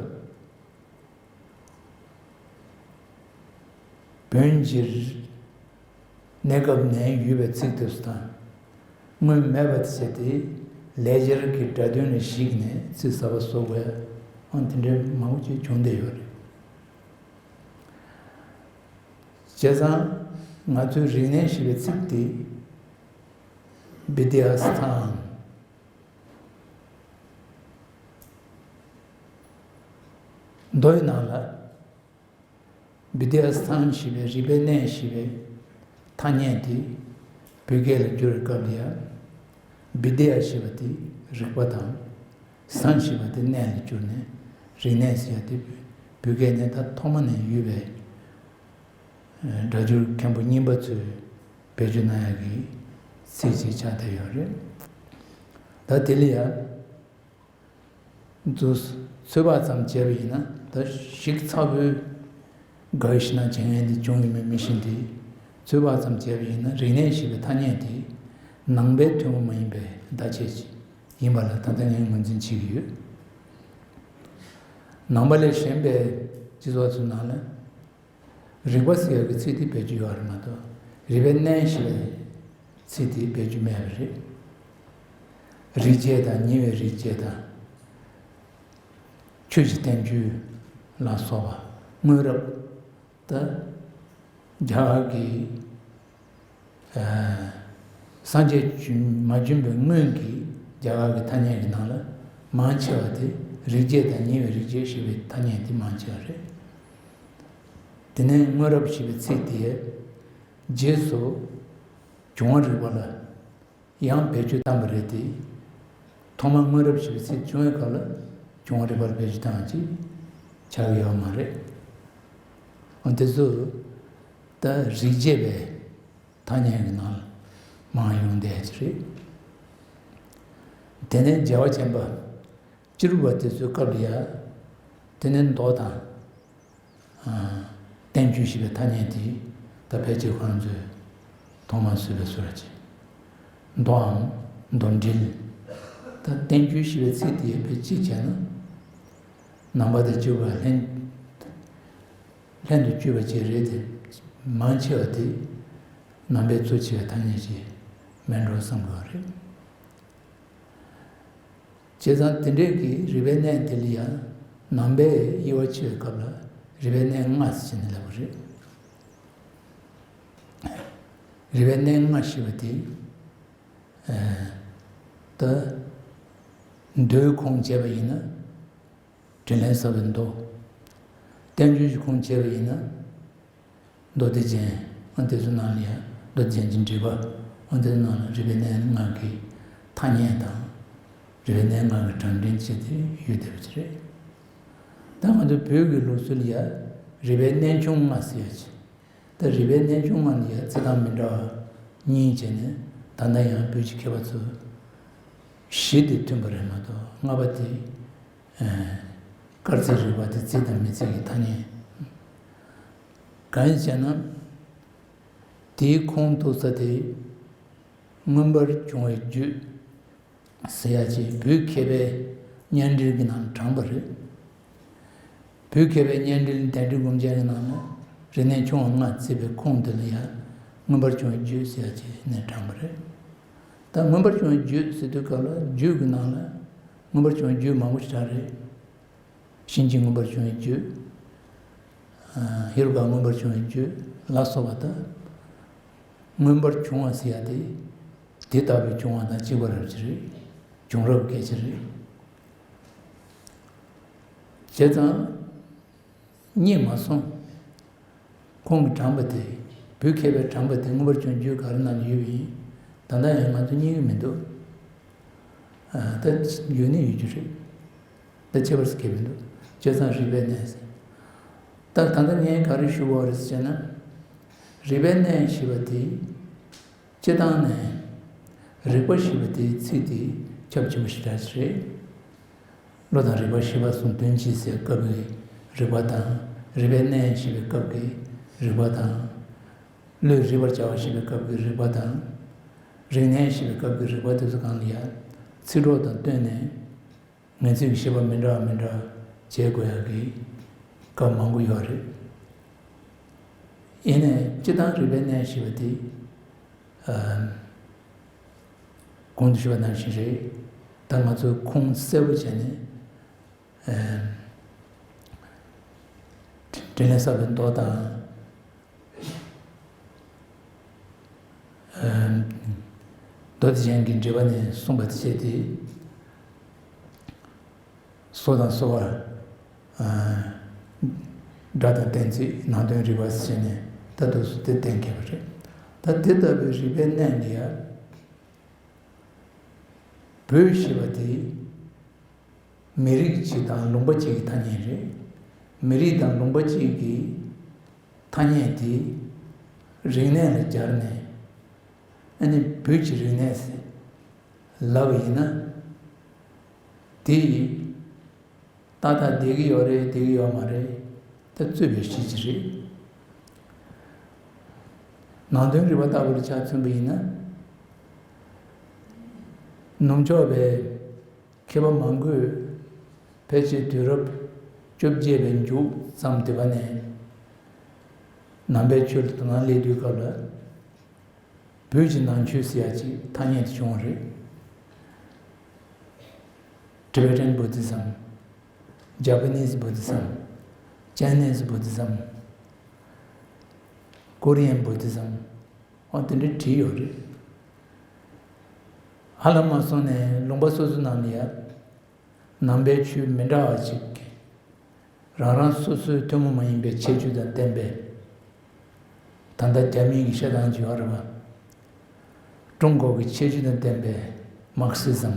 བོན་གྱི་གནས་སྐབས་ནས་ཡོད་པའི་ཚིག་དེ་ཚོ་དང་། སྔོན་མེད་པ་དེ་བྱས་ཏེ་ལེགས་སྦྱར་གྱི་སྒྲ་དོན་ལ་གཞིགས་ནས་ཚིག་གསར་པ་བཟོ་དགོས་ཡ་དེ་འདྲའི་མང་པོ་ཅིག་བྱུང་བསྡད་ཡོད་རེད། བྱས་ཙང་ང་ཚོའི་རིག་གནས་ཞེས་པའི་ཚིག་དེ་བི་དི་ཡ་སི་ཐཱན། མདོའི་ནང་ལ་བི་དི་ཡ་སི་ཐཱན་ཞེས་པའི་རིག་པའི་གནས་ཞེས་པའི་ཐ་སྙད་དེ་བོད་སྐད་ལ་བསྒྱུར་བའི་སྐབས་ལ་ཡང་། བི་དི་ཡ་ཞེས་པ་དེ་རིག་པ་དང་། སི་ཐཱན་ཞེས་པ་དེ་གནས་ལ་བསྒྱུར་ནས་རིག་གནས་ཟེར་ཡ་དེ་བོད་སྐད་ནས་ད་ཐོག་མ་ནས་ཡོད་པའི་སྒྲ་སྒྱུར་མཁན་པོ་རྙིང་པ་ཚོས་བེད་སྤྱོད་གནང་ཡག་གི་ཚིག་ཅིག་ཆགས་བསྡད་ཡོད་རེད། ད་དེ་ལ་ཡང་ཚོད་དཔག་ཙམ་བྱས་པ་ཡིན་ན་ད་ཞིབ་ཚགས་པོའི་དགག་ཞིབ་གནང་བྱེད་མཁན་དེ་བྱུང་ཡོད་མེད་མི་ཤེས་ཏེ། ཚོད་དཔག་ཙམ་བྱས་པ་ཡིན་ན་རིག་གནས་ཞེས་པའི་ཐ་སྙད་དེ་ནང་པའི་ཐུན་མོང་མ་ཡིན་པའི་བརྡ་ཆད་ཅིག་ཡིན་པ་ལ་ད་ལྟ་ངས་ངོས་འཛིན་བྱེད་ཀྱི་ཡོད། ནང་པ་ལས་གཞན་པའི་སྤྱི་ཚོགས་ཚོའི་ནང་ལ། རིག་པ་ཟེར་ཡག་གི་ཚིག་དེ་བེད་སྤྱོད་ཡོད་རེད་མ་གཏོགས། རིག་པའི་གནས་ཞེས་པའི་ཚིག་དེ་བེད་སྤྱོད་མེད་པ་རེད། རིག་བྱེད་དང་ཉེ་བའི་རིག་བྱེད་དང་། ཆོས་ཀྱི་བསྟན་བཅོས་ལ་སོགས་པ་སྔོན་རབས་དང་། རྒྱ་གར་གྱི་ཨ་སངས་རྒྱས་བྱོན་མ་བྱོན་པའི་སྔོན་གྱི་རྒྱ་གར་གྱི་ཐ་སྙད་ཀྱི་ནང་ལ་མང་ཆེ་བ་དེ་རིག་བྱེད་དང་ཉེ་བའི་རིག་བྱེད་ཞེས་པའི་ཐ་སྙད་དེ་མང་ཆེ་བ་རེད། དེ་ནས་སྔོན་རབས་ཞེས་པའི་ཚིག་དེ་རྗེས་སུ་བྱུང་བ་རིག་པ་ལ་ཡང་བེད་སྤྱོད་བཏང་བ་རེད་དེ། ཐོག་མར་སྔོན་རབས་ཞེས་པའི་ཚིག་བྱུང་བའི་སྐབས་ལ་བྱུང་བ་རིག་པར་བེད་སྤྱོད་བཏང་བ་ཅིག་ཆགས་ཀྱི་ཡོད་མ་རེད། འོ་དེ་ཚོ་ད་རིག་བྱེད་པའི་ཐ་སྙད་ཀྱི་ནང་ལ་མང་ཡོང་བསྡད་ཀྱི་རེད། དེ་ནས་རྒྱལ་བ་བྱམས་པ་སྤྱི་རབས་པ་དེ་ཚོའི་སྐབས་ལ་ཡ། དེ་ནས་མདོ་དང་། ཨ་བསྟན་བཅོས་ཞེས་པའི་ཐ་སྙད་དེ་ད་ཕལ་ཆེར་ཁོ་རང་ཚོས་ཐོག་མར་བཟོས་པའི་བཟོ་འདྲ་ཅིག་མདོའམ་མདོ་འགྲེལ། ད་བསྟན་བཅོས་ཞེས་པའི་ཚིག་དེ་ཡང་དཔེ་གཅིག་བྱས་ན། ནང་པ་དང་སྤྱི་པ་ལྷན་ལྷན་དུ་སྤྱོད་པ་བཅས་རེད་དེ། མང་ཆེ་བ་དེ་ནང་པའི་གཙོ་ཆེ་བའི་ཐ་སྙད་ཅིག་མིན་འགྲོ་བསམ་དགོས་པ་རེད། བྱས་ཙང་དེ་འདྲའི་གི་རིག་པའི་གནས་དེ་ལ་ཡང་ནང་པའི་དབྱེ་བ་ཕྱེ་བའི་སྐབས་ལ་རིག་པའི་གནས་ལྔ་ཟེར་ནས་ལབ་པ་རེད། རིག་པའི་གནས་ལྔ་ཞེས་པ་དེ། ཨ་ད་མདོའི་ཁུངས་བྱས་པ་ཡིན་ན། དྲིན་ལན་གསབ་པའི་མདོ། བསྟན་བཅོས་ཀྱི་ཁུངས་བྱས་པ་ཡིན་ན། མདོ་སྡེ་རྒྱན། ཨ་དེ་ཚོ་ནང་ལ་ཡང་མདོ་སྡེ་རྒྱན་གྱི་འགྲེལ་པ། ཨ་དེ་ཚོ་ནང་ལ་རིག་པའི་གནས་ལྔ་གི་ཐ་སྙད་དང་། རིག་པའི་གནས་ལྔ་གི་གྲངས་འདྲེན་བྱས་ཏེ་ཡོད་བསྡད་པ་ཅིག་རེད། ད་ང་ཚོ་བོད་ཀྱི་ལུགས་སྲོལ་ལ་ཡང་རིག་པའི་གནས་ཆུང་ལྔ་ཟེར་ཡ་ཅིག་ད་རིག་པའི་གནས་ཆུང་ལྔ་ནི་ཡང་རྩི་སྟངས་མི་འདྲ་བ་གཉིས་བྱས་ནས་ད་ལྟ་ཡང་བོད་ཀྱི་མཁས་པ་ཚོ་བཞི་དེ་མཐུན་པ་རེད་མ་གཏོགས། ལྔ་པ་དེ་ཨ་སྐར་རྩིས་རིག་པ་དེ་རྩིས་དང་མི་རྩིས་ཀྱི་ཐ་སྙད། གང་ཡིན་ཟེར་ན། དེའི་ཁུངས་གཏུགས་ས་དེ་མངོན་པར་བྱུང་བའི་རྒྱུད་ཟེར་ཡ་ཅིག་བོད་མཁས་པའི་སྙན་འགྲེལ་གྱི་ནང་དྲངས་པ་རེད། བོད་མཁས་པའི་སྙན་འགྲེལ་གདན་འདྲེན་སྒོམ་ཆེན་གྱི་ནང་ན་རིག་གནས་ཆུང་བ་ལྔ་བརྩིས་པའི་ཁུངས་དེ་ལ་ཡང་མངོན་པར་བྱུང་བའི་རྒྱུད་ཟེར་ཡ་ཅིག་ནས་དྲངས་པ་རེད། ད་མངོན་པར་བྱུང་བའི་རྒྱུད་ཟེར་དུས་སྐབས་ལ་རྒྱུད་ཀྱི་ནང་ལ་མངོན་པར་བྱུང་བའི་རྒྱུད་མང་པོ་ཞིག་རེད། གཤིན་རྗེ་མངོན་པར་བྱུང་བའི་རྒྱུད། ཨ་ཧེ་རུ་ཀ་མངོན་པར་བྱུང་བའི་རྒྱུད་ལ་སོགས་པ་དང་། མངོན་པར་བྱུང་བ་ཟེར་ཡ་དེ། དེ་ལྟ་བུའི་བྱུང་བ་དང་གཅིག་པ་རབ་ཅིག་རེད། བྱུང་རབས་སྐད་ཆ་རེད། བྱས་ཙང་། རྙེད་མ་སོང་། ཁོང་གིས་དྲངས་པ་དེ། བོད་མཁས་པས་དྲངས་པ་དེ་མངོན་པར་བྱུང་རྒྱུད་ག་རེ་ནང་ལ་ཡོད་པ་ཡིན། ད་ལྟ་ཡང་ང་ཚོ་རྙེད་ཀྱི་མི་འདུག་ཨ་ད་ཡོད་ནི་ཡོད་རྒྱུ་རེད། ད་ཁྱད་པར་ཟེར་གྱི་མི་འདུག་བྱས་ཙང་རིག་པའི་གནས་ཟེར། ད་ད་ལྟ་ངས་ག་རེ་ཞུ་དགོས་རེད་ཟེར་ན། རིག་པའི་གནས་ཞེས་པ་དེ། སྤྱིར་བཏང་ནས་རིག་པ་ཞེས་པ་དེའི་ཚིག་དེ་ཁྱབ་ཆེན་པོ་ཞེ་དྲག་ཅིག་རེད། བློ་དང་རིག་པ་ཞེས་པ་གསུམ་དོན་གཅིག་ཟེར་སྐབས་ཀྱི་རིག་པ་དང་། རིག་པའི་གནས་ཞེས་པའི་སྐབས་ཀྱི་རིག་པ་དང་། བློས་རིག་པར་བྱ་བ་ཞེས་པའི་སྐབས་ཀྱི་རིག་པ་དང་། རིག་གནས་ཞེས་པའི་སྐབས་ཀྱི་རིག་པ་དེ་ཚོ་གང་ལ་ཡང་ཚིག་གྲོགས་དང་བསྟུན་ནས། ངེས་ཚིག་གི་བཤད་པ་མི་འདྲ་བ་མི་འདྲ་བ་བྱེད་དགོས་ཡག་གི་སྐབས་མང་པོ་ཡོད་རེད། ཡིན་ནའི་སྤྱིར་བཏང་རིག་པའི་གནས་ཞེས་པ་དེ། ཨ། གོང་དུ་ཞུས་པ་ནང་བཞིན་རེད། ད་ང་ཚོས་ཁུངས་གསལ་པོ་བྱས་ནས། ཨ། དྲིན་ལན་གསབ་པའི་མདོ་དང་། མདོ་སྡེ་རྒྱན་གྱི་འགྲེལ་པ་ནས་གསུངས་པ་དེ་བྱས་ཏེ། སོ་དང་སོ་བར། སྒྲ་དང་གཏན་ཚིགས་ནང་དོན་རིག་པ་ཟེར་ནས་ད་དུ་སུ་དེ་གཏན་འཁེལ་བ་རེད། ད་དེ་ལྟ་བུའི་རིག་པའི་གནས་འདི་ཡང་། བོད་ཞེས་པ་དེ། མི་རིགས་གཅིག་དང་ལུང་པ་གཅིག་གི་ཐ་སྙད་རེད། མི་རིགས་དང་ལུང་པ་གཅིག་གི་ཐ་སྙད་དེ་རིག་གནས་ལ་སྦྱར་ནས། ཨ་ནི་བོད་ཀྱི་རིག་གནས་ཟེར་ལབ་པ་ཡིན་ན། དེ་ཡིས་ཏག་ཏག་བསྡད་ཀྱི་ཡོད་རེད། བསྡད་ཀྱི་ཡོད་མ་རེད། ད་རྩོད་པའི་གཞི་ཅིག་རེད། ནང་དོན་རིག་པ་ལྟ་བུ་ལ་ཆ་མཚོན་པ་ཡིན་ན། ནུབ་ཕྱོགས་པའི་མཁས་པ་མང་པོས་ཕལ་ཆེར་དུས་རབས་བཅོ་བརྒྱད་པའི་མཇུག་ཙམ་དེ་པ་ནས་ནང་པའི་ཆོས་ལ་དོ་སྣང་སླེབས་དུས་སྐབས་ལ། བོད་ཀྱི་ནང་ཆོས་ཟེར་ཡག་ཅིག་ཐ་སྙད་དུ་བྱུང་བ་རེད། Tibetan Buddhism, Japanese Buddhism, Chinese Buddhism, Korean Buddhism. ཨོ་དེ་འདྲ་བྲིས་ཡོད་རེད། ཧ་ལམ་མ་སོང་ནས་ལུང་པ་སོ་སོའི་ནང་ནས་ཡ། ནང་པའི་ཆོས་མི་འདྲ་བ་ཅིག་གིས་རང་རང་སོ་སོའི་ཐུན་མོང་མ་ཡིན་པའི་ཁྱད་ཆོས་དང་ལྡན་པའི། ད་ལྟ་རྒྱ་མིའི་གི་བཤད་སྟངས་ཅིག་ཡོད་རེད་པ། ཀྲུང་གོ་གི་ཁྱད་ཆོས་དང་ལྡན་པའི་Marxism།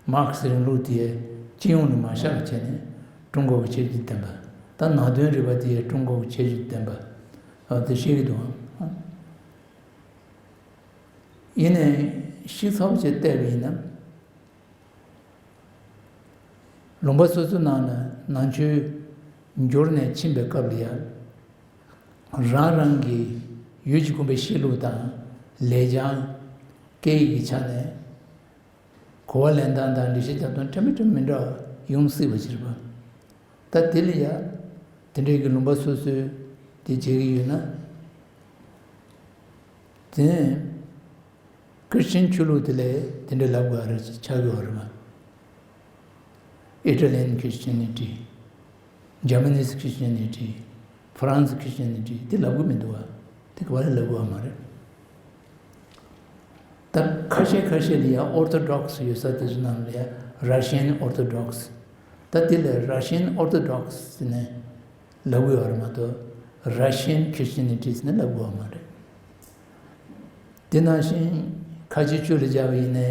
མཱར་ཁེ་སི་རིང་ལུགས་དེ་སྤྱི་ཡོངས་ནས་མ་བཞག་པ་བྱས་ནས་ཀྲུང་གོ་གི་ཁྱད་ཆོས་དང་ལྡན་པ། ད་ནང་དོན་རིག་པ་དེ་ཀྲུང་གོ་གི་ཁྱད་ཆོས་དང་ལྡན་པ། ཨ་དེ་བཤད་ཀྱི་འདུག་ཨང་། ཡིན་ནའི་ཤི་ཚ་པོ་བྱས་བལྟས་པ་ཡིན་ན། ལུང་པ་སོ་སོའི་ནང་ན་ནང་ཆོས་འགྱུར་ནས་ཕྱིན་པའི་སྐབས་ལ་ཡང་། རང་རང་གི་ཡུལ་གྱི་ཁོམ་པའི་གཤིས་ལུགས་དང་ལེགས་བྱང་སྐད་ཡིག་གི་ཆ་ནས་གོ་བ་ལེན་སྟངས་དང་འགྲེལ་བཤད་རྒྱབ་སྟངས་འདྲ་མི་འདྲ་མི་འདྲ་ཡོང་སྲིད་པ་ཅིག་རེད་པ། ད་དེ་ལ་ཡང་དེ་འདྲའི་གི་ལུང་པ་སོ་སོའི་དེ་བྱེད་ཀྱི་ཡོད་ན། དེ་ནས། ཁྲིས་ཅན་ཆོས་ལུགས་དེ་ལས་དེ་འདྲ་ལབ་དགོས་རེད་ཆགས་ཡོད་རེད་མ། Italian Christianity, Japanese Christianity, France Christianity དེ་ལབ་དགོས་མི་འདུག་བ། དེ་ག་བ་ལ་ལབ་དགོས་བ་མ་རེད། ད་ཁ་ཤས་ཁ་ཤས་ལ་ཡང་Orthodox ཡོད་ས་དེ་ཚོ་ནང་ལ་ཡང་Russian Orthodox ད་དེ་ལ་Russian Orthodox ཟེར་ནས་ལབ་དགོས་བ་རེད་མ་གཏོགས་Russian Christianity ཟེར་ནས་ལབ་དགོས་བ་མ་རེད། དེ་ནང་བཞིན་ཁ་ཆེ་ཆོས་ལ་སྦྱར་བ་ཡིན་ནའི་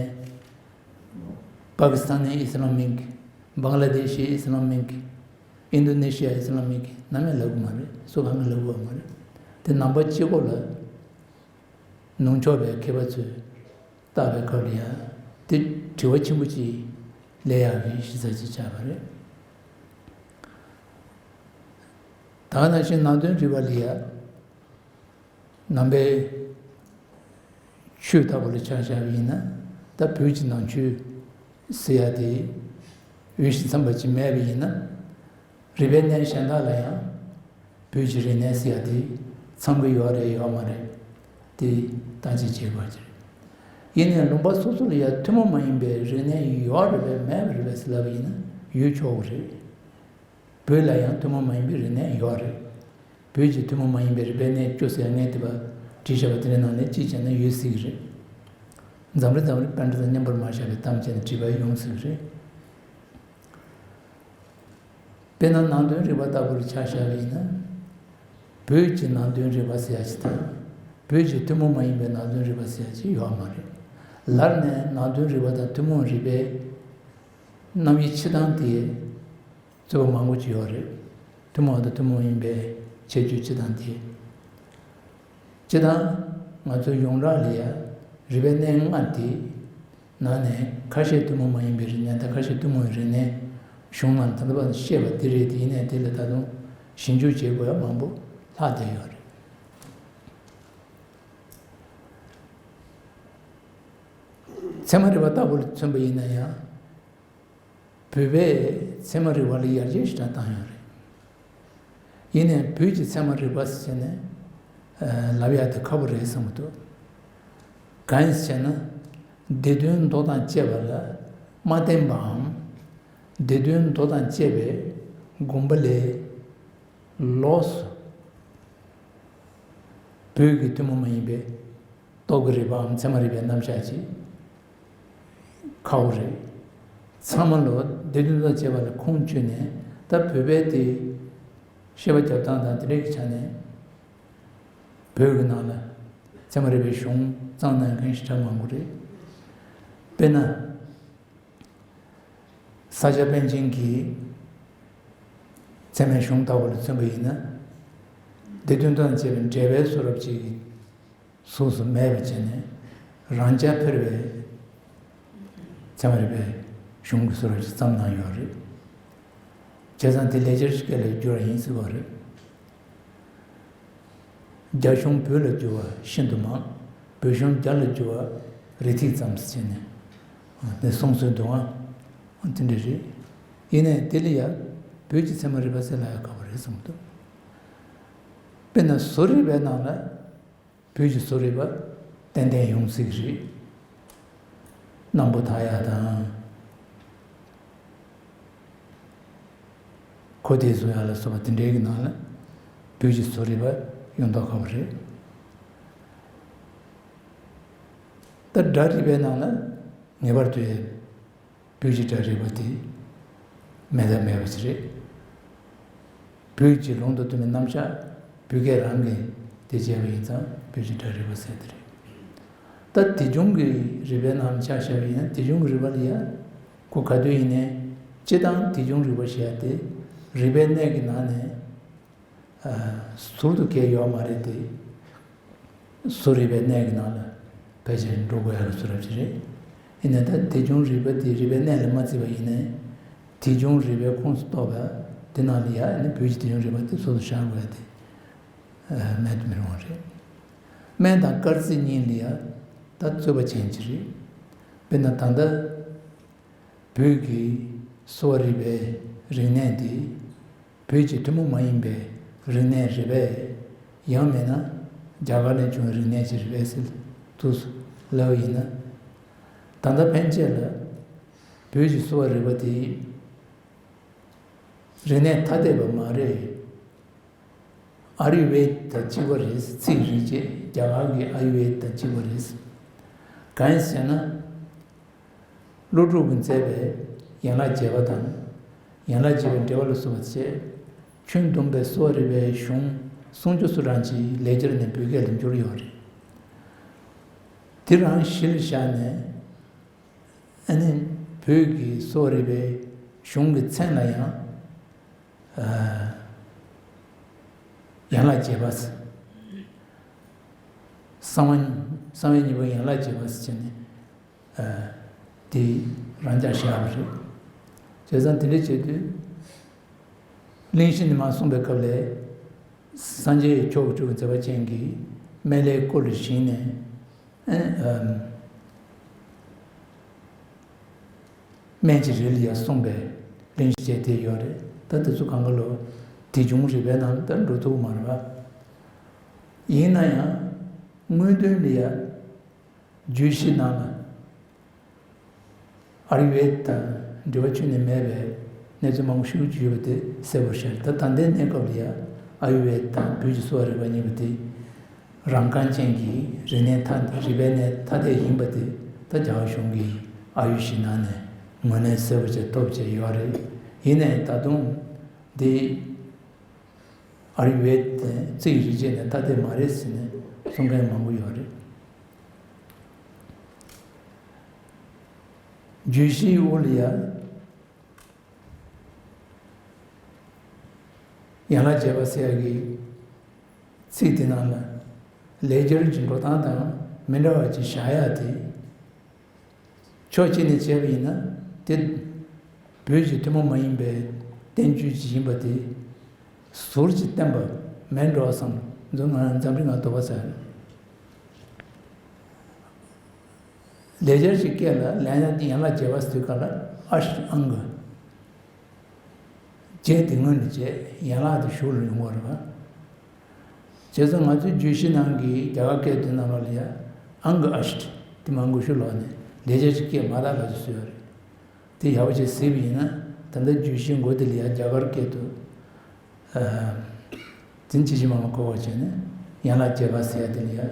པ་ཀི་སི་ཐན་ནི་ཨི་སི་ལམ་མིག་བང་ལ་དེ་ཤི་ཨི་སི་ལམ་མིག་ཨིན་དོ་ནེ་ཤི་ཡ་ཨི་སི་ལམ་མིག་ནམ་ཡང་ལབ་གི་མ་རེད། སུ་གང་གི་ལབ་གི་མ་རེད། དེ་ནང་པ་གཅིག་པོ་ལ་ནུབ་ཕྱོགས་པའི་མཁས་པ་ཚོས་བལྟ་བའི་སྐབས་ལ་ཡང་དེ་དྲི་བ་ཆེན་པོ་ཅིག་སླེབས་ཡག་གི་གཞི་རྩ་ཅིག་ཆགས་པ་རེད། ད་ག་ནང་བཞིན་ནང་དོན་རིག་པ་ལ་ཡང་། ནང་པའི་ཆོས་ལྟ་བུ་ལ་ཆ་བཞག་པ་ཡིན་ན། ད་བོད་ཀྱི་ནང་ཆོས་ཟེར་ཡ་དེ་འོས་ཤིང་འཚམ་པ་ཅིག་མེད་པ་ཡིན་ན། རིག་པའི་གནས་གཞན་དག་ལ་ཡང་བོད་ཀྱི་རིག་གནས་ཟེར་ཡ་དེ་འཚམ་གྱི་ཡོད་རེད་ཡོད་མ་རེད་དེ་བརྟག་དཔྱད་བྱེད་དགོས་ཀྱི་རེད། ཡིན་ནའི་ལུང་པ་སོ་སོ་ལ་ཡང་ཐུན་མོང་མ་ཡིན་པའི་རིག་གནས་ཡོད་རེད་པས་མེད་པ་རེད་པས་ཟེར་ལབ་པ་ཡིན་ན་ཡོད་ཆོག་གི་རེད། བོད་ལ་ཡང་ཐུན་མོང་མ་ཡིན་པའི་རིག་གནས་ཡོད་རེད། བོད་ཀྱི་ཐུན་མོང་མ་ཡིན་པའི་རིག་པའི་གནས་བཅུ་ཟེར་ངས་དེ་པ་བྲིས་བཞག་པ་དེ་འདྲའི་ནང་ནས་གཅིག་བྱས་ན་ཡོད་སྲིད་ཀྱི་རེད། འཛམ་རི་འཛམ་རི་པཎ་ཌི་ཏ་མཉམ་པར་མ་བཞག་པའི་གཏམ་བྱས་ནས་བྲིས་པ་ཡོང་སྲིད་ཀྱི་རེད། དཔེར་ན་ནང་དོན་རིག་པ་ལྟ་བུར་ཆ་བཞག་པ་ཡིན་ན། བོད་ཀྱི་ནང་དོན་རིག་པ་ཟེར་ཡ་ཞིག་དང་། བོད་ཀྱི་ཐུན་མོང་མ་ཡིན་པའི་ནང་དོན་རིག་པ་ཟེར་ཡ་ཞིག་ཡོད་མ་རེད། ལར་ནས་ནང་དོན་རིག་པ་དང་ཐུན་མོང་རིག་པའི་རྣམ་དབྱེ་ཕྱེ་སྟངས་དེ། རྩོད་པ་མང་པོ་ཅིག་ཡོད་རེད། ཐུན་མོང་དང་ཐུན་མོང་ཡིན་པའི་ཁྱད་ཆོས་སྤྱི་དང་དེ། སྤྱི་དང་། ང་ཚོའི་ཡོངས་གྲགས་ལ་ཡ། རིག་པའི་གནས་ལྔ་དེ། ནང་ནས་ཁ་ཤས་ཐུན་མོང་མ་ཡིན་པའི་རིག་གནས་དང་ཁ་ཤས་ཐུན་མོང་བའི་རིག་གནས་གཞུང་ནང་ད་ལྟ་བར་བཤད་པ་དེ་རེད་དེ། ཡིན་ནའི་དེ་ལ་ད་དུང་ཞིབ་འཇུག་བྱེད་དགོས་ཡ་མང་པོ་ལྷག་བསྡད་ཡོད་རེད། ཚད་མ་རིག་པ་ལྟ་བུ་ལ་མཚོན་པ་ཡིན་ན་ཡང་། བོད་པས་ཚད་མ་རིག་པ་ལ་ཡར་རྒྱས་ཞེ་དྲག་བཏང་ཡོད་རེད། ཡིན་ནའི་བོད་ཀྱི་ཚད་མ་རིག་པ་ཟེར་ནས་ལབ་ཡག་དེ་ཁག་པོ་རེད་བསམ་གྱི་འདུག་གང་ཡིན་ཟེར་ན། སྡེ་བདུན་མདོ་དང་བཅས་པ་ལ་མ་བརྟེན་པའམ། སྡེ་བདུན་མདོ་དང་བཅས་པའི་དགོངས་པ་ལས་ལོགས་སུ། བོད་ཀྱི་ཐུན་མོང་མ་ཡིན་པའི་རྟོག་གེ་རིག་པའམ་ཚད་མ་རིག་པའི་རྣམ་གཞག་ཅིག་ཁག་པོ་རེད། ཚང་མ་ལོ་སྡེ་བདུན་དང་བཅས་པ་ལ་ཁུངས་བཅོལ་ནས། ད་བོད་པའི་དེ་བཤད་པ་རྒྱབ་སྟངས་དང་དེ་འདྲའི་གི་ཆ་ནས། བོད་ཀྱི་ནང་ལ་ཚད་མ་རིག་པའི་གཞུང་བརྩམས་གནང་མཁན་ཞེ་དྲག་མང་པོ་རེད། དཔེར་ན། ས་སྐྱ་པཎ་ཆེན་གྱི་ཚད་མའི་གཞུང་ལྟ་བུ་ལ་མཚོན་པ་ཡིན་ན། སྡེ་བདུན་དང་བཅས་པའི་འགྲེལ་པའི་བཟོ་འདྲ་ཅིག་གི་གཟུགས་སུ་མེད་པ་བྱས་ནས། རང་རྐྱ་འཕེར་བའི་ཚད་མ་རིག་པའི་གཞུང་གི་བཟོ་འདྲ་ཅིག་བརྩམས་གནང་ཡོད་རེད། བྱས་ཙང་དེ་ལེགས་སྦྱར་སྐད་ལ་བསྒྱུར་བ་ཡིན་ཟེར་བ་རེད། རྒྱ་གཞུང་བོད་ལ་བསྒྱུར་བ་ཤིན་ཏུ་མང་། བོད་གཞུང་རྒྱ་ལ་བསྒྱུར་བ་རེ་ཐིག་ཙམ་ཟེར་ནས་དེ་གསུངས་སྲོལ་འདུག་ཨང་། དེ་འདྲ་རེད། ཡིན་ནའི་དེ་ལ་ཡང་བོད་ཀྱི་ཚད་མ་རིག་པ་ཟེར་ལབ་ཡ་ཁག་པོ་རེད་བསམ་གྱི་འདུག་དཔེར་ན་བཟོ་རིག་པའི་ནང་ལ་བོད་ཀྱི་བཟོ་རིག་པ་ཏན་ཏན་ཡོང་སྲིད་ཀྱི་རེད། སྣམ་བུ་འཐག་ཡ་དང་། གོ་ཐལ་བཟོ་ཡ་ལ་སོགས་པ་དེ་འདྲའི་གི་ནང་ལ་བོད་ཀྱི་བཟོ་རིག་པ་ཡོང་མདོག་ཁ་པོ་རེད། ད་སྒྲ་རིག་པའི་ནང་ལ་ངེས་པར་དུ་བོད་ཀྱི་སྒྲ་རིག་པ་དེ་མེད་ཐབས་མེད་པ་ཞིག་རེད། བོད་ཀྱི་ལུང་དང་མཐུན་པའི་རྣམ་གཞག་བོད་སྐད་རང་གིས་དེ་བྱས་པ་ཡིན་ཙང་བོད་ཀྱི་སྒྲ་རིག་པ་ཟེར་དེ་རེད། ད་དེ་བྱུང་གི་རིག་པའི་ནང་ཆ་བཞག་པ་ཡིན་ན། དེ་བྱུང་གི་རིག་པ་ལ་ཡ་ཁོ་ག་དུས་ཡིན་ནའི་སྤྱི་དང་དེ་བྱུང་རིག་པ་ཞེས་ཡ་དེ་རིག་པའི་གནས་ཀྱི་ནང་ནས་ཟུར་དུ་གས་ཡོད་མ་རེད་དེ། བཟོ་རིག་པའི་གནས་ཀྱི་ནང་ལ་ཕལ་ཆེར་འགྲོ་དགོས་ཡ་གི་བཟོ་འདྲ་ཅིག་རེད། ཡིན་ནའི་ད་དེ་བྱུང་རིག་པ་དེ་རིག་པའི་གནས་ལ་མ་བརྩིས་པ་ཡིན་ནའི། དེ་བྱུང་རིག་པའི་ཁོངས་སུ་གཏོགས་པ་དེ་ནང་ལ་ཡ་ནི་བོད་ཀྱི་དེ་བྱུང་རིག་པ་དེ་ཟུར་དུ་བཞག་དགོས་ཡ་དེ་མེད་དུ་མི་རུང་བ་རེད། སྨན་དང་སྐར་རྩིས་གཉིས་ལ་ཡ་ད་རྩོད་པ་ཅན་ཅིག་རེད། དཔེར་ན་ད་ལྟ་བོད་ཀྱི་གསོ་བ་རིག་པའི་རིག་གནས་འདི་བོད་ཀྱི་ཐུན་མོང་མ་ཡིན་པའི་རིག་གནས་རེད་པས། ཡང་མིན་ན་རྒྱ་གར་ནས་བྱུང་བའི་རིག་གནས་ཅིག་རེད་པས་ཟེར་དུས་སུ་ལབ་པ་ཡིན་ན། ད་ལྟ་ཕན་ཆད་ལ་བོད་ཀྱི་གསོ་བ་རིག་པ་དེ་རིག་གནས་ཐ་དད་པ་མ་རེད། ཨ་ཡུར་ཝེད་དང་གཅིག་པ་རེད། ཚིག་རིགས་བཅས་རྒྱ་གར་གྱི་ཨ་ཡུར་ཝེད་དང་གཅིག་པ་རེད། གང་ཡིན་ཟེར་ན། ཀླུ་སྒྲུབ་ཀྱིས་མཛད་པའི་ཡན་ལག་བརྒྱད་པ་དང་། ཡན་ལག་བརྒྱད་པའི་འགྲེལ་པ་ལ་སོགས་པ་བཅས་ཁྱོན་བསྡོམས་པའི་གསོ་བ་རིག་པའི་གཞུང་སུམ་ཅུ་སོ་གྲངས་ཅིག་ལེགས་སྦྱར་ནས་བོད་སྐད་ལ་བསྒྱུར་ཡོད་རེད། དེ་རང་གཞི་ལ་བཞག་ནས། ཨ་ནི་བོད་ཀྱི་གསོ་བ་རིག་པའི་གཞུང་གི་མཚན་ལ་ཡང་། ཨ། ཡན་ལག་བརྒྱད་པ་ཟེར། གསང་བ་གསང་བའི་སྙིང་པོ་ཡན་ལག་བརྒྱད་པ་ཟེར་བྱས་ནས། ཨ། དེ་རང་འཇགས་བཞག་པ་རེད། བྱས་ཙང་དེ་འདྲ་བྱེད་དུས། གླེང་གཞི་ནས་མར་གསུངས་པའི་སྐབས་ལ། སངས་རྒྱས་མཆོག་གི་སྤྲུལ་པའི་མཛད་པ་ཅན་གྱིས་སྨན་བླའི་སྐུ་ལ་བཞེངས་ནས། ཨ། ཨ། སྨན་གྱི་རིགས་ལ་ཡང་གསུངས་པའི་གླེང་གཞི་བཅས་དེ་ཡོད་རེད། ད་དེ་ཚོ་གང་ག་ལོ་དེ་བྱུང་རིག་པའི་ནང་ད་འགྲོ་ཐུབ་མ་རེད་པ། ཡིན་ན་ཡང་དངོས་དོན་ལ་ཡང་བརྗོད་གཞི་ནང་ལ་ཨ་ཡུར་ཝེད་དང་འབྲེལ་བ་ཁྱོན་ནས་མེད་པའི་གནས་ཚུལ་མང་པོ་ཞིག་ཡོད་པ་དེ་གསལ་པོར་ཤར། ད་ད་ལྟའི་གནས་སྐབས་ལ་ཡང་ཨ་ཡུར་ཝེད་དང་བོད་ཀྱི་གསོ་བ་རིག་པ་གཉིས་པོ་དེ། རང་རྐང་ཅན་གྱི་རིག་གནས་ཐ་རིག་པའི་གནས་ཐ་དད་ཡིན་པ་དེ་ད་རྒྱ་གར་གཞུང་གི་ཨ་ཡུ་ཞི་ནང་ནས་ངོས་ལེན་གསལ་པོ་བྱས་ཐོབ་བྱས་ཡོད་རེད། ཡིན་ནའི་ད་དུང་འདི་ཨ་ཡུར་ཝེད་དེ་རྩི་ཡི་རིག་བྱེད་ནས་ཐ་དད་མ་རེད་ཟེར་ནས་གསུང་མཁན་མང་པོ་ཡོད་རེད། བརྗོད་གཞིའི་དབུ་ལ་ཡ། ཡན་ལག་བརྒྱད་པ་ཟེར་ཡག་གི་ཚིག་དེ་ནང་ལ་ལེགས་སྦྱར་གྱི་འགྲོ་སྟངས་དང་མི་འདྲ་བ་ཅིག་བཞག་ཡག་དེ། ཕྱོགས་གཅིག་ནས་བྱས་པ་ཡིན་ན་དེ་བོད་ཀྱི་ཐུན་མོང་མ་ཡིན་པའི་བསྟན་བཅོས་ཅིག་ཡིན་པ་དེ་ཟུར་གྱིས་བསྟན་པ་མིན་འགྲོ་བསམ། འཛམ་འཛམ་གླིང་ང་དོགས་པ་ཟེར། ལེགས་སྦྱར་གྱི་སྐད་ལ་ལན་ཡང་ཡན་ལག་བརྒྱད་པ་ཟེར་དུས་སྐབས་ལ་ཨ་ཤྲི་ཨང་ག་བརྒྱད་དེ་སྔོན་ནས་བྱས་ཡན་ལག་དེ་གཞུག་ལ་ཡོང་བ་རེད་པ། བྱས་ཙང་ང་ཚོའི་བརྗོད་གཞི་ནང་གི་རྒྱ་གར་སྐད་དེ་ནང་ལོགས་ལ་ཡང་ཨང་ག་ཨ་ཤྲི་དེ་མར་འགུལ་ཤུགས་ལོག་ནས་ལེགས་སྦྱར་གྱི་སྐད་མར་ད་ལ་ཅིག་བཟོས་ཡོད་རེད། དེ་ཡག་པོ་ཅིག་གཟིགས་པ་ཡིན་ན་ད་ལྟ་བརྗོད་གཞི་མགོ་དེ་ལ་ཡང་རྒྱ་གར་སྐད་དུ། ཨ། དེ་ཅི་ཞིག་མང་པོ་གོ་བ་བྱས་ནས་ཡན་ལག་བརྒྱད་པ་ཟེར་ཡ་དེ་ལ་ཡང་།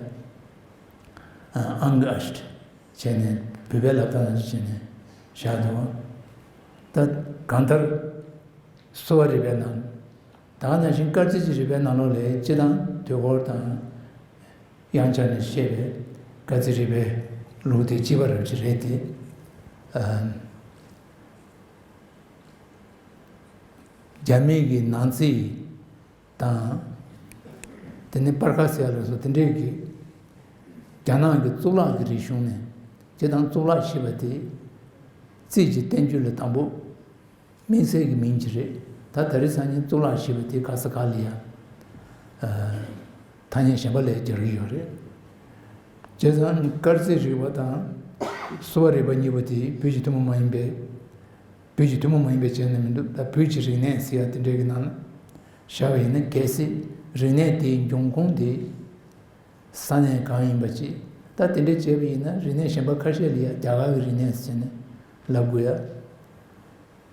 ཨ། ཨང་ག་ཨ་ཤྲི་བྱས་ནས་བོད་པའི་ལབ་སྟངས་ནང་བཞིན་བྱས་ནས་བཞག་འདུག་ད་གང་ལྟར་གསོ་བ་རིག་པའི་ནང་ད་ག་ནང་བཞིན་སྐར་རྩིས་ཀྱི་རིག་པའི་ནང་ལོགས་ལ་སྤྱི་དང་དུས་འཁོར་དང་། དབྱངས་འཆར་ནས་བཤད་པའི་སྐར་རྩིས་རིག་པའི་ལུགས་དེ་གཅིག་པ་རབ་ཅིག་རེད་དེ། ཨ། རྒྱ་མི་གི་ནང་རྩིས་དང་། དེ་ནས་པར་ཁ་ཟེར་ཡ་ལ་སོགས་དེ་འདྲས་ཀྱི་རྒྱ་ནག་གི་གཙུག་ལག་གི་རིག་གཞུང་ནས་སྤྱི་དང་གཙུག་ལག་ཞེས་པ་དེ་རྩིས་ཀྱི་བསྟན་བཅོས་ལ་དང་པོ། དམིགས་བསལ་གྱི་མིང་ཅིག་རེད། ད་ད་རེས་སང་ཉིན་གཙུག་ལག་ཞེས་པ་དེ་ག་ས་ག་ལ་ཡང་། ཨ། ཐ་སྙད་གཞན་པ་ལ་སྦྱར་གྱི་ཡོད་རེད། བྱས་ཙང་སྐར་རྩིས་རིག་པ་དང་གསོ་བ་རིག་པ་གཉིས་པོ་དེ་བོད་ཀྱི་ཐུན་མོང་མ་ཡིན་པའི། བོད་ཀྱི་ཐུན་མོང་མ་ཡིན་པའི་བྱས་ནས་མི་འདུག་ད་བོད་ཀྱི་རིག་གནས་ཟེར་ཡ་དེ་འདྲའི་གི་ནང་ལ་བཞག་པ་ཡིན་ན། གལ་སྲིད་རིག་གནས་དེའི་འབྱུང་ཁུངས་དེ་ས་གནས་གང་ཡིན་པ་ཅིག་ད་དེ་འདྲ་བྱས་པ་ཡིན་ན་རིག་གནས་གཞན་པ་ཁ་ཤས་ལ་ཡང་རྒྱ་གར་གྱི་རིག་གནས་ཟེར་ནས་ལབ་དགོས་ཡ།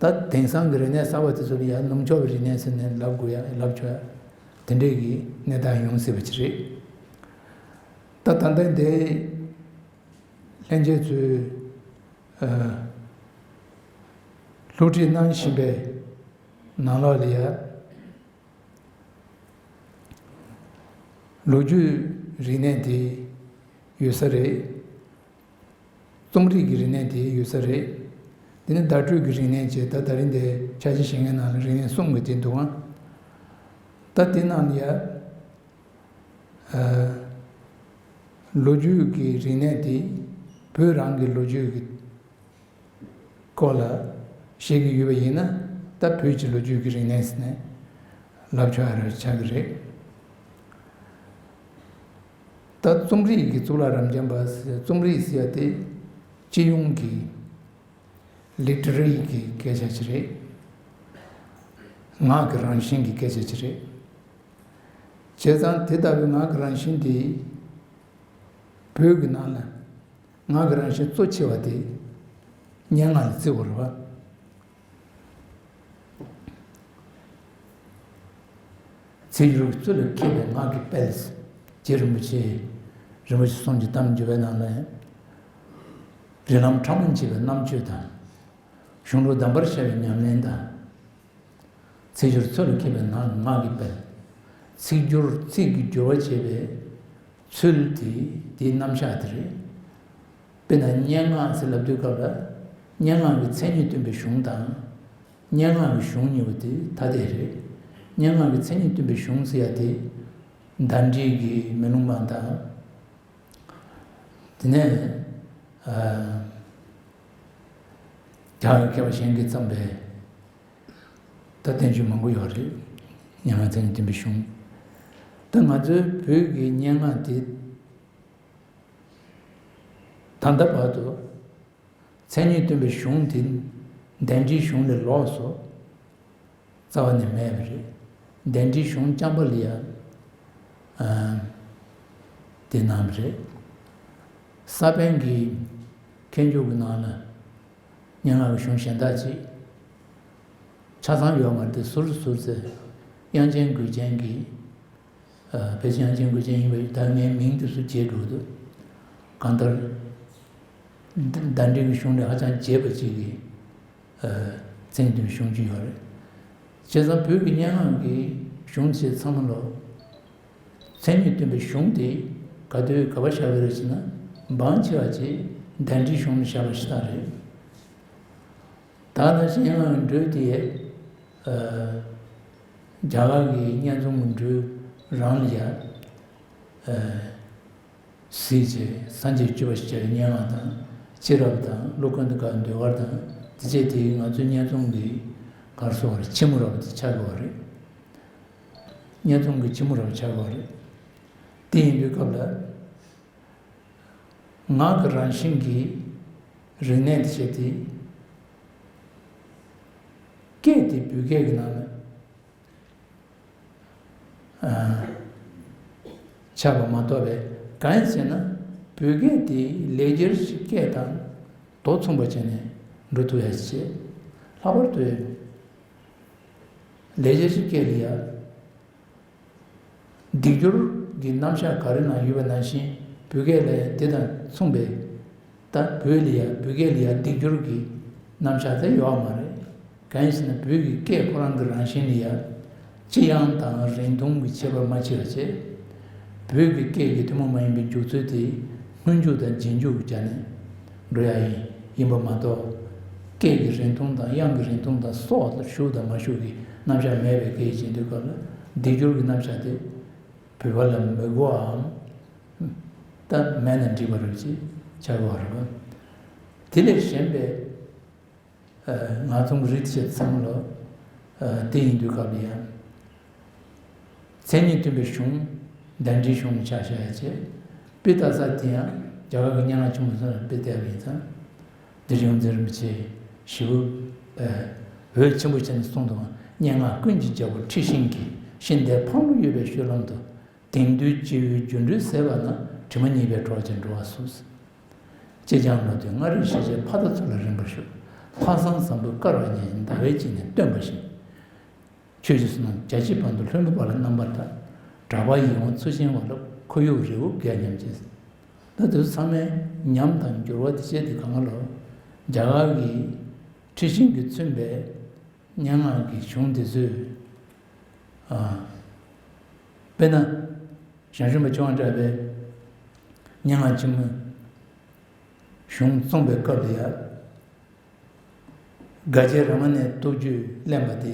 ད་དེང་སང་གི་རིག་གནས་གསར་པ་དེ་ཚོ་ལ་ཡང་ནུབ་ཕྱོགས་ཀྱི་རིག་གནས་ཟེར་ནས་ལབ་དགོས་ཡ་ལབ་ཆོག་ཡ། དེ་འདྲས་ཀྱི་གནས་སྟངས་ཡོང་སྲིད་པ་ཅིག་རེད། ད་ད་ལྟ་འདི་ལྷན་རྒྱས་ཚོས། ཨ། སློབ་ཁྲིད་གནང་བཞིན་པའི་ནང་ལོགས་ལ་ཡ། ལོ་རྒྱུས་རིག་གནས་དེ་ཡོད་ས་རེད། རྩོམ་རིག་གི་རིག་གནས་དེ་ཡོད་ས་རེད། དེ་ནས་བརྡ་སྤྲོད་ཀྱི་རིག་གནས་བཅས། ད་ད་རིང་འདིར་ཕྱག་ཕྱི་བྱེད་མཁན་ནང་ལ་རིག་གནས་གསུམ་གྱི་དེ་འདུག་ཨང་། ད་དེ་ནང་ལ་ཡ། ཨ། ལོ་རྒྱུས་ཀྱི་རིག་གནས་དེ་བོད་རང་གི་ལོ་རྒྱུས་ཀྱི་སྐོར་ལ་བཤད་ཀྱི་ཡོད་པ་ཡིན་ན། ད་བོད་ཀྱི་ལོ་རྒྱུས་ཀྱི་རིག་གནས་ཟེར་ནས་ལབ་ཆོག་ཡ་རེ་ཆགས་ཀྱི་རེད། ད་རྩོམ་རིག་གི་གཙུག་ལག་རབ་འབྱམས་པ་ཟེར། རྩོམ་རིག་ཟེར་ཡ་དེ་སྤྱི་ཡོངས་ཀྱི་ལི་ཊ་རེ་རི་གི་སྐད་ཆ་ཅིག་རེད། ངག་གི་རང་བཞིན་གྱི་སྐད་ཆ་ཅིག་རེད། བྱས་ཙང་དེ་ལྟ་བུའི་ངག་གི་རང་བཞིན་དེ་བོད་ཀྱི་ནང་ལ་ངག་གི་རང་བཞིན་གཙོ་ཆེ་བ་དེ་སྙན་ངག་ལ་བརྩི་བ་རེད་པ། ཚིག་སྦྱོར་གཙོ་ལ་མཁས་པའི་ངག་གི་དཔལ། རྗེ་རིན་པོ་ཆེ། རིན་པོ་ཆེ་གསུང་གི་གཏམ་བརྗོད་པའི་ནང་ལ། རིགས་ལམ་ཕྲ་མོ་འབྱེད་པའི་རྣམ་དཔྱོད་དང་། གཞུང་ལུགས་གདམས་པར་ཤར་བའི་ཉམས་ལེན་དང་། ཚིག་སྦྱོར་ཚུལ་ལ་མཁས་པའི་ངག་ངག་གི་དཔལ། ཚིག་སྦྱོར་ཚིག་གི་སྦྱོར་བ་བྱེད་པའི་ཚུལ་དེ་དེའི་རྣམ་གཞག་དེ་རེད། དཔེར་ན་སྙན་ངག་ཟེར་ལབ་དུས་སྐབས་ལ་སྙན་ངག་གི་མཚན་ཉིད་སྟོན་པའི་གཞུང་དང་། སྙན་ངག་གི་གཞུང་གཉིས་པོ་དེ་ཐ་དད་རེད། སྙན་ངག་གི་མཚན་ཉིད་སྟོན་པའི་གཞུང་ཟེར་ཡ་དེ་ཟླ་སྒྲིལ་གྱི་མེ་ལོང་མ་དང་། དེ་ནས། ཨ། རྒྱ་གར་མཁས་པ་གཞན་གྱིས་བརྩམས་པའི་ད་བསྟན་བཅོས་མང་པོ་ཡོད་རེད། སྙན་ངག་མཚན་ཉིད་སྟོན་པའི་གཞུང་། ད་ང་ཚོའི་བོད་ཀྱི་སྙན་ངག་དེ་ད་ལྟ་བར་དུ་མཚན་ཉིད་སྟོན་པའི་གཞུང་དེ་ཟླ་སྒྲིལ་གཞུང་ལས་ལོགས་སུ་རྩ་བ་ནས་མེད་པ་རེད། ཟླ་སྒྲིལ་གཞུང་རྐྱང་པ་ལ་ཡང་། ཨ། དེ་གནང་བ་རེད། ས་པཎ་གྱི་མཁས་འཇུག་གི་ནང་ལ་སྙན་ངག་གི་གཞུང་གཞན་དག་ཅིག་ཆ་ཚང་ཡོད་མ་རེད་དེ། ཟུར་ཟུར་ཟེར། དབྱངས་ཅན་མགུལ་ཅན་གྱི། ཨ། ཕལ་ཆེར་དབྱངས་ཅན་མགུལ་ཅན་ཡིན་པས་ད་ངས་མིང་དེ་ཚོ་བརྗེད་འགྲོ་འདུག་གང་ལྟར་ཟླ་སྒྲིལ་གྱི་གཞུང་ལས་ཧ་ཅང་རྒྱས་པ་ཅིག་གི། ཨ། མཚན་ཉིད་སྟོན་པའི་གཞུང་ཅིག་ཡོད་རེད། བྱས་ཙང་བོད་ཀྱི་སྙན་ངག་གི་གཞུང་ཆེ་ཚང་མ་ལོ། མཚན་ཉིད་སྟོན་པའི་གཞུང་དེ་ག་དུས་ག་པར་བཞག་གི་རེད་ཟེར་ན། འབངས་ཆེ་བ་ཅིག་ཟླ་སྒྲིལ་གཞུང་ལ་བཞག་པ་ཞིག་ད་རེད། ད་ནང་བཞིན་སྙན་ངག་གི་འགྲོས་དེ། ཨ། རྒྱ་གར་གྱི་སྙན་རྩོམ་གྱི་འགྲོས་རང་ལ་ཡ། ཨ། གཟིགས་བྱས་སངས་རྒྱས་བཅུ་པ་ཞེས་བྱ་བའི་སྙན་ངག་དང་། ཤེས་རབ་དང་། ཀླུ་ཀུན་ཏ་ཀའི་ཟློས་གར་དང་། དེ་བཅས་དེ་ང་ཚོའི་སྙན་རྩོམ་གྱི་ག་རེ་ཟེར་དགོས་རེད། ཕྱི་མོ་ར་བ་དེ་ཆགས་དགོས་པ་རེད། སྙན་རྩོམ་གྱི་ཕྱི་མོ་ར་བ་ཆགས་དགོས་པ་རེད། དེ་ཡིན་དུས་སྐབས་ལ། ངག་གི་རང་བཞིན་གྱི་རིག་གནས་དེ་བྱས་ཏེ། སྐད་དེ་བོད་སྐད་ཀྱི་ནང་ལ། ཨ། ཆགས་པ་མ་གཏོགས་པའི། གང་ཡིན་ཟེར་ན། བོད་སྐད་དེ་ལེགས་སྦྱར་གྱི་སྐད་དང་དོ་མཚུངས་པ་བྱས་ནས་འགྲོ་ཐུབ་ཡ་ཞིག་བྱས། ལྷག་པར་དུ་ལེགས་སྦྱར་གྱི་སྐད་ལ་ཡ། སྡིག་སྦྱོར་གྱི་རྣམ་གཞག་ག་རེ་ནང་ཡོད་པ་ནང་བཞིན། བོད་སྐད་ལ་ཡང་དེ་དང་མཚུངས་པའི། ད་བོད་ལ་ཡང་། བོད་སྐད་ལ་ཡང་སྡིག་སྦྱོར་གྱི་རྣམ་གཞག་དེ་ཡོད་མ་རེད། གང་ཡིན་ཟེར་ན། བོད་ཀྱི་སྐད་ཁོ་རང་གི་རང་བཞིན་ལ་ཡང་། ལྕི་ཡང་དང་རིང་ཐུང་གི་ཁྱད་པར་མ་ཕྱེ་བ་བྱས། བོད་ཀྱི་སྐད་ཀྱི་ཐུན་མོང་མ་ཡིན་པའི་འཇུག་ཚུལ་དེ། སྔོན་འཇུག་དང་རྗེས་འཇུག་སྦྱར་ནས་འགྲོ་ཡ་ཡིན། ཡིན་པ་མ་གཏོགས། སྐད་ཀྱི་རིང་ཐུང་དང་། དབྱངས་ཀྱི་རིང་ཐུང་དང་། སོགས་ལ་ཞུགས་དང་མ་ཞུགས་ཀྱི་རྣམ་གཞག་མེད་པའི་སྐད་ཡིག་ཅིག་ཡིན་དུས་སྐབས་ལ། སྡིག་སྦྱོར་གྱི་རྣམ་གཞག་དེ་བོད་པ་ལ་མི་དགོས་པའམ། ད་མེད་ན་འགྲིག་པ་རེད་ཅེས་བྱ་དགོས་པ་རེད་པ། དེ་ལས་གཞན་པའི། ཨ། ངག་རྩོམ་གྱི་རིགས་དེ་ཚང་མ་ལ། ཨ། དེ་ཡིན་དུས་སྐབས་ལ་ཡང་། མཚན་ཉིད་སྟོན་པའི་གཞུང་། གདན་འདྲེན་གཞུང་ལ་ཆ་བཞག་ཡ་བྱས། དཔེ་ལྟ་ས་དེ་ཡང་རྒྱ་གར་གྱི་སྙན་ངག་ཆེན་མོ་ཚང་ལ་དཔེ་བལྟས་པ་ཡིན་ཙང་། འདིར་ཡོངས་འཛིན་རིན་པོ་ཆེས་ཞེ་པོ། ཨ། འོད་ཆེན་པོ་བྱས་ནས་གསུངས་འདུག་སྙན་ངག་ཀུན་གྱི་རྒྱལ་པོ་འཁྲི་ཤིང་གི། ཤིང་རྟའི་འཕང་ལུགས་ཡོད་པའི་ཤུལ་ལམ་དུ། དེང་དུས་སྤྱི་བོའི་སྒྱུ་འཕྲུལ་ཟད་པ་ན། དྲི་མ་ཉེས་པའི་གྲོགས་ཀྱིས་འགྲོ་བ་སུ། ཅེས་ཀྱང་ལོ། དུས་སྔ་རོལ་ཞི་བྱེད་ཕ་དང་ཚུ་ལ་རིམ་པར་ཞུགས། ལྷག་བསམ་བཟང་པོའི་སྐལ་བ་ཉིད། ཟླ་བའི་དཀྱིལ་ནས་སྟོན་པ་བཞིན། ཆོས་ཀྱི་བསོད་ནམས་རྒྱ་ཆེ་བར་དུ། ལྷུན་པོ་པ་ལ་རྣམ་པར་ཐར། གྲགས་པ་ཡིད་འོང་ཚུལ་ཆེན་བ་ལ། ཁོར་ཡུག་རི་བོ་བརྒལ་ཉམས་ཀྱི། ད་དེ་ཚོ་ཚང་མའི་ཉམས་དང་འགྱུར་བ་དེ་བྱས་ཏེ་གང་ལ། རྒྱ་གར་གྱི་འཁྲི་ཤིང་གིས་མཚོན་པའི་སྙན་ངག་གི་གཞུང་དེ་ཚོས། ཨ། དཔེར་ན། ཞང་ཞུང་པ་ཆོས་དབང་གྲགས་པའི་སྙན་ངག་ཆེན་མོའི་གཞུང་རྩོམ་པའི་སྐབས་ལ་ཡ། དགའ་བྱེད་རཱ་མ་ཎའི་སྟོབས་བརྗོད་གླེང་བ་དེ།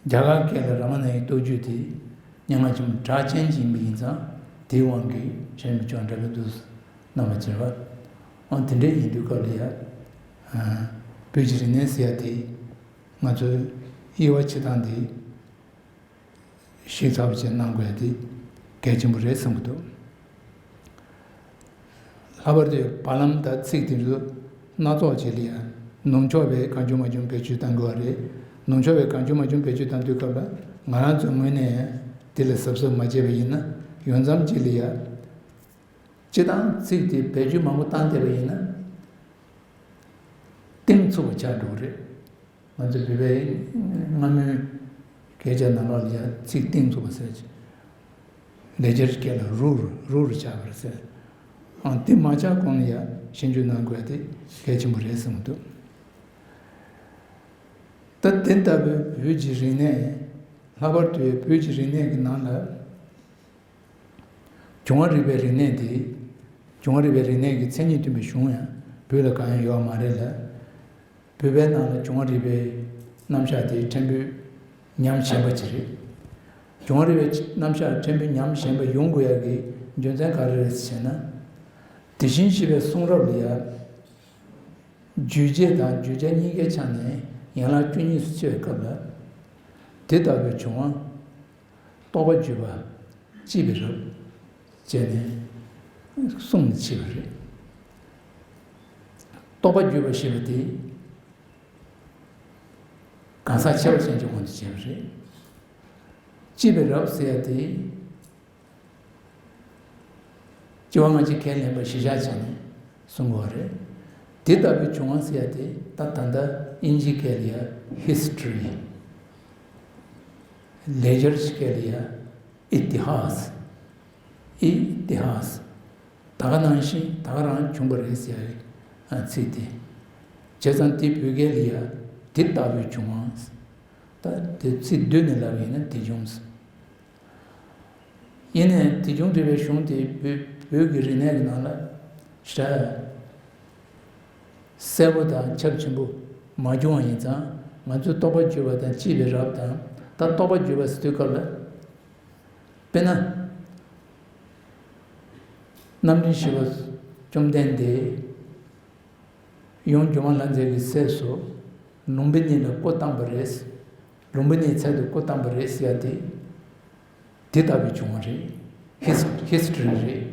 རྒྱ་གར་སྐད་ལ་རཱ་མ་ཎའི་སྟོབས་བརྗོད་དེ་སྙན་ངག་ཆེན་མོ་གྲགས་ཅན་ཅིག་ཡིན་པ་ཡིན་ཙང་། དེའི་དབང་གིས་ཞང་ཞུང་པ་ཆོས་དབང་གྲགས་པས་འདུག་སེ་གནང་བ་བྱས་པ། འོ་དེ་འདྲ་ཡིན་དུས་སྐབས་ལ་ཡ། ཨ། བོད་ཀྱི་རིག་གནས་ཟེར་ཡ་དེ་ང་ཚོའི་དབྱེ་བ་ཕྱེ་སྟངས་དེ་ཤེས་ཚར་བ་ཅིག་གནང་དགོས་ཡ་དེ་གལ་ཆེན་པོ་རེད་བསམ་གྱི་འདུག་ལྷག་པར་དུ་བར་ལམ་དང་ཚིག་དེ་ཚོ་སྣ་ཚོགས་ཅིག་ལ་ཡང་ནུབ་ཕྱོགས་པའི་གང་བྱུང་མང་བྱུང་བེད་སྤྱོད་གཏང་དགོས་པ་རེད། ནུབ་ཕྱོགས་པའི་གང་བྱུང་མང་བྱུང་བེད་སྤྱོད་གཏང་དུས་སྐབས་ལ་ང་རང་ཚོའི་ངོས་ནས་དེ་ལ་གཟབ་གཟབ་མ་བྱས་པ་ཡིན་ན། ཡོང་མཚམས་ཅིག་ལ་ཡང་སྤྱིར་བཏང་ཚིག་དེ་བེད་སྤྱོད་མང་པོ་བཏང་བསྡད་པ་ཡིན་ན། གཏིང་ཚུགས་པ་ཆགས་འགྲོ་གི་རེད། ང་ཚོ་བོད་པའི་སྔ་མོའི་སྐད་ཆ་ནང་ལོགས་ལ་ཡང་ཚིག་གཏིང་ཚུགས་པ་ཟེར་གྱི། ལེགས་སྦྱར་སྐད་ལ་རུ་རུ་རུ་རུ་ཆགས་པར་ཟེར། ཨང་། དེ་མ་ཆགས་གོང་ལ་ཡང་ཞིབ་འཇུག་གནང་དགོས་ཏེ་གལ་ཆེན་པོ་རེད་བསམ་གྱི་འདུག་ད་དེ་ལྟ་བུའི་བོད་ཀྱི་རིག་གནས། ལྷག་པར་དུ་བོད་ཀྱི་རིག་གནས་ཀྱི་ནང་ལ། བྱུང་བ་རིག་པའི་རིག་གནས་དེ། བྱུང་བ་རིག་པའི་རིག་གནས་ཀྱི་མཚན་ཉིད་སྟོན་པའི་གཞུང་ཡང་བོད་ལ་གང་ཡང་ཡོད་མ་རེད་ལ། བོད་པའི་ནང་ལ་བྱུང་བ་རིག་པའི་རྣམ་གཞག་དེ་ཕྲན་བུ་ཉམས་ཞན་པ་ཅིག་རེད། བྱུང་བ་རིག་པའི་རྣམ་གཞག་ཕྲན་བུ་ཉམས་ཞན་པ་ཡོང་དགོས་ཡག་གི་རྒྱུ་མཚན་ག་རེ་རེད་ཟེར་ན། དེ་བཞིན་གཤེགས་པའི་གསུང་རབ་ལ་ཡང་། རྒྱུད་བརྒྱད་དང་བརྗོད་བྱ་གཉིས་ཀའི་ཆ་ནས་ཡན་ལག་བཅུ་གཉིས་སུ་ཕྱེ་བའི་སྐབས་ལ། དེ་ལྟ་བུའི་བྱུང་བ། རྟོགས་པ་བརྗོད་པ། ཅེས་པའི་རབ་བྱས་ནས་གསུངས་ནས་ཕྱེ་བ་རེད། རྟོགས་པ་བརྗོད་པ་ཞེས་པ་དེ་གང་ཟག་ཁྱད་པར་ཅན་གྱི་དབང་དུ་བྱས་པ་རེད། ཅེས་པའི་རབ་ཟེར་ཡ་དེ། སྐྱེ་བ་སྔ་ཕྱི་ཁས་ལེན་པ་གཞི་བཞག་བྱས་ནས་གསུང་དགོས་པ་རེད། དེ་ལྟ་བུའི་བྱུང་བ་ཟེར་ཡ་དེ་ད་ད་ལྟ་དབྱིན་ཇིའི་སྐད་ལ་ཡ་ཧི་སི་ཊོ་རི། ལེགས་སྦྱར་གྱི་སྐད་ལ་ཡ་ཨི་ཏི་ཧཱ་སི། ཨི་ཏི་ཧཱ་སི། ད་ག་ནང་བཞིན་ད་ག་རང་བྱུང་བ་རེད་ཟེར་ཡ་ཚིག་དེ། བྱས་ཙང་དེ་བོད་སྐད་ལ་ཡ་དེ་ལྟ་བུའི་བྱུང་བ། ད་དེ་ཚིག་བསྡུས་ནས་ལབ་པ་ཡིན་ན་དེ་བྱུང་། ཡིན་ནའི་དེ་བྱུང་རིག་པའི་གཞུང་དེ་བོད་བོད་ཀྱི་རིག་གནས་ཀྱི་ནང་ལ་ཞེ་དྲག་གསལ་པོ་དང་ཁྱབ་ཆེན་པོ་མ་བྱུང་བ་ཡིན་ཙང་། ང་ཚོས་རྟོགས་པ་བརྗོད་པ་དང་ཅེས་པའི་རབ་དང་ད་ ད་རྟོགས་པ་བརྗོད་པ་ཟེར་དུས་སྐབས་ལ། དཔེར་ན། རྣམ་འདྲེན་བཞི་པ་བཅོམ་ལྡན་འདས་ཡུམ་སྒྱུ་མ་ལྷ་མཛེས་ཀྱི་སྲས་སུ་ལུམ་བི་ནི་ལ་སྐུ་བལྟམས་པ་རེད། ལུམ་བི་ནིའི་ཚལ་དུ་སྐུ་བལྟམས་པ་རེད་ཟེར་ཡ་དེ། དེ་ལྟ་བུའི་བྱུང་བ་རེད། ཧིས་ཧིས་ཊོ་རི་རེད།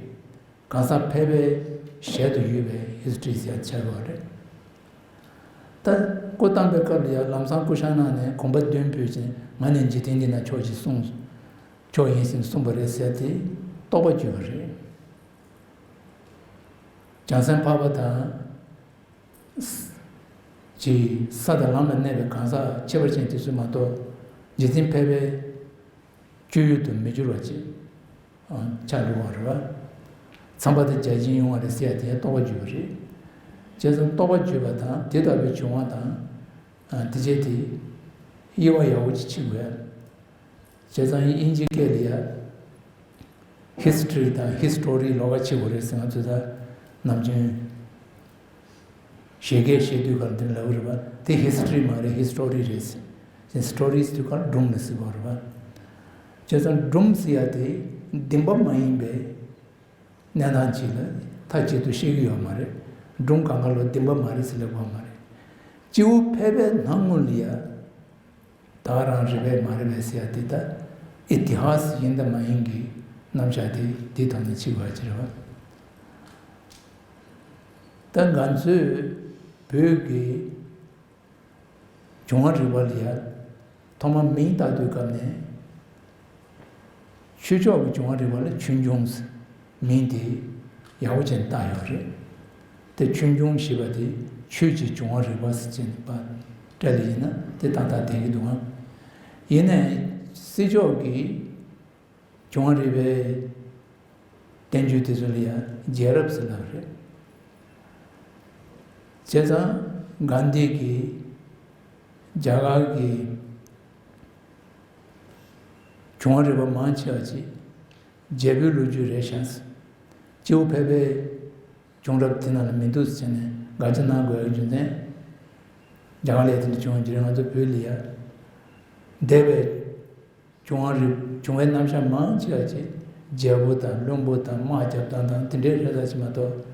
གང་ཟག་ཕལ་པའི་ཞལ་དུ་ཡོད་པའི་ཧིས་ཊོ་རི་ཟེར་ཡ་ཆགས་ཡོད་རེད། ད་སྐུ་བལྟམས་པའི་སྐབས་ལ་ཡང་ལམ་སང་སྐུ་བཞེངས་གནང་ནས་གོམ་པ་བདུན་ཕུལ་ཅིང་ང་ནི་འཇིག་རྟེན་འདི་ན་མཆོག་ཅེས་གསུངས། མཆོག་ཡིན་ཞེས་གསུངས་པ་རེད་ཟེར་ཏེ་རྟོགས་པ་བརྗོད་པ་རེད། བྱང་སེམས་འཕགས་པ་དང་། ཅིག་ས་དང་ལམ་ལ་གནས་པའི་གང་ཟག་ཁྱད་པར་ཅན་དེ་ཚོ་མ་གཏོགས་འཇིག་རྟེན་ཕལ་པའི་སྤྱོད་ཡུལ་དུ་མི་འགྱུར་བ་ཅིག་ཆགས་འགྲོ་བ་རེད་བ། ཚངས་པ་དང་བརྒྱ་བྱིན་ཡོང་བ་རེད་ཟེར་ཡ་དེ་རྟོགས་པ་བརྗོད་པ་རེད། བྱས་ཙང་རྟོགས་པ་བརྗོད་པ་དང་དེ་ལྟ་བུའི་བྱུང་བ་དང་། དེ་བྱས་ཏེ། དབྱེ་བ་ཡག་པོ་ཅིག་ཕྱེ་དགོས། བྱས་ཙང་དབྱིན་ཇིའི་སྐད་ལ་ཡ། ཧིས་ཊོ་རི་དང་ཧིས་ཊོ་རི་ལོགས་ཀ་ཕྱེ་དགོས་རེད་ཟེར། ང་ཚོས་ད་ནམ་རྒྱུན་བཞད་གད་བཤད་དུས་སྐབས་འདིར་ལབ་རེད་པ། དེ་ཧིས་ཊོ་རི་མ་རེད། ཧིས་ཊོ་རི་རེད་ཟེར། ཧིས་ཊོ་རི་ཟེར་དུས་སྐབས་སྒྲུང་ལ་ཟེར་དགོས་རེད་པ། བྱས་ཙང་སྒྲུང་ཟེར་ཡ་དེ་བདེན་པ་མ་ཡིན་པའི་གནས་སྟངས་ཅིག་ལ་མཐའ་གཅིག་ཏུ་བཤད་ཀྱི་ཡོད་མ་རེད། སྒྲུང་གང་ག་ལོ་བདེན་པ་མ་རེད་ཟེར་ལབ་དགོས་མ་རེད། སྤྱི་བོ་ཕལ་པའི་སྣང་ངོ་ལ་ཡ། ད་ག་རང་རེད་པས་མ་རེད་པས་ཟེར་ཡ་དེ་ད་ཨི་ཏི་ཧ་སི་ཡིན་དང་མ་ཡིན་གྱི་རྣམ་གཞག་དེ་དེའི་ཐོག་ནས་ཕྱེ་དགོས་ཀྱི་རེད་བ། ད་ང་ཚོས་བོད་ཀྱི་འབྱུང་བ་རིག་པ་ལ་ཡ་ཐོག་མ་མིང་བཏགས་དུས་སྐབས་ནས། ཆོས་ཕྱོགས་ཀྱི་འབྱུང་བ་རིག་པ་ལ་ཆོས་འབྱུང་ཟེར་མིང་དེ་ཡག་པོ་ཅན་བཏགས་ཡོད་རེད། དེ་ཆོས་འབྱུང་ཞེས་པ་དེ་ཆོས་ཀྱི་འབྱུང་བ་རིག་པ་ཟེར་ཅན་པ་སྤྲད་ལེ་ཡིན་ན་དེ་ཏག་ཏག་བསྡད་ཀྱི་འདུག་ཨང་། ཡིན་ནའི་སྲིད་ཕྱོགས་ཀྱི་འབྱུང་བ་རིག་པའི་བསྟན་བཅོས་དེ་ཚོ་ལ་ཡང་རྒྱལ་རབས་ཟེར་ལབ་རེད། བྱས་ཙང་གྷན་དྷི་གིས་རྒྱ་གར་གྱི་བྱུང་བ་རིག་པ་མང་ཆེ་བ་ཅིག་རྒྱལ་པོའི་ལོ་རྒྱུས་རེད་ཤག་སྤྱི་བོ་ཕལ་པའི་བྱུང་རབས་དེ་ནང་ལ་མི་འདུག་ཟེར་ནས་དགག་བྱ་གནང་དགོས་ཡག་རྒྱུ་མཚན། རྒྱ་གར་ལ་དེ་འདྲ་བྱུང་བ་ཅི་རེད། ང་ཚོ་བོད་ལ་ཡ་འདས་པའི་བྱུང་བ་རིག་བྱུང་བའི་རྣམ་གཞག་མང་ཆེ་བ་ཅིག་རྒྱལ་པོ་དང་བློན་པོ་དང་དམག་རྒྱབ་སྟངས་དང་དེ་འདྲའི་རེ་ས་ཅིག་མ་གཏོགས།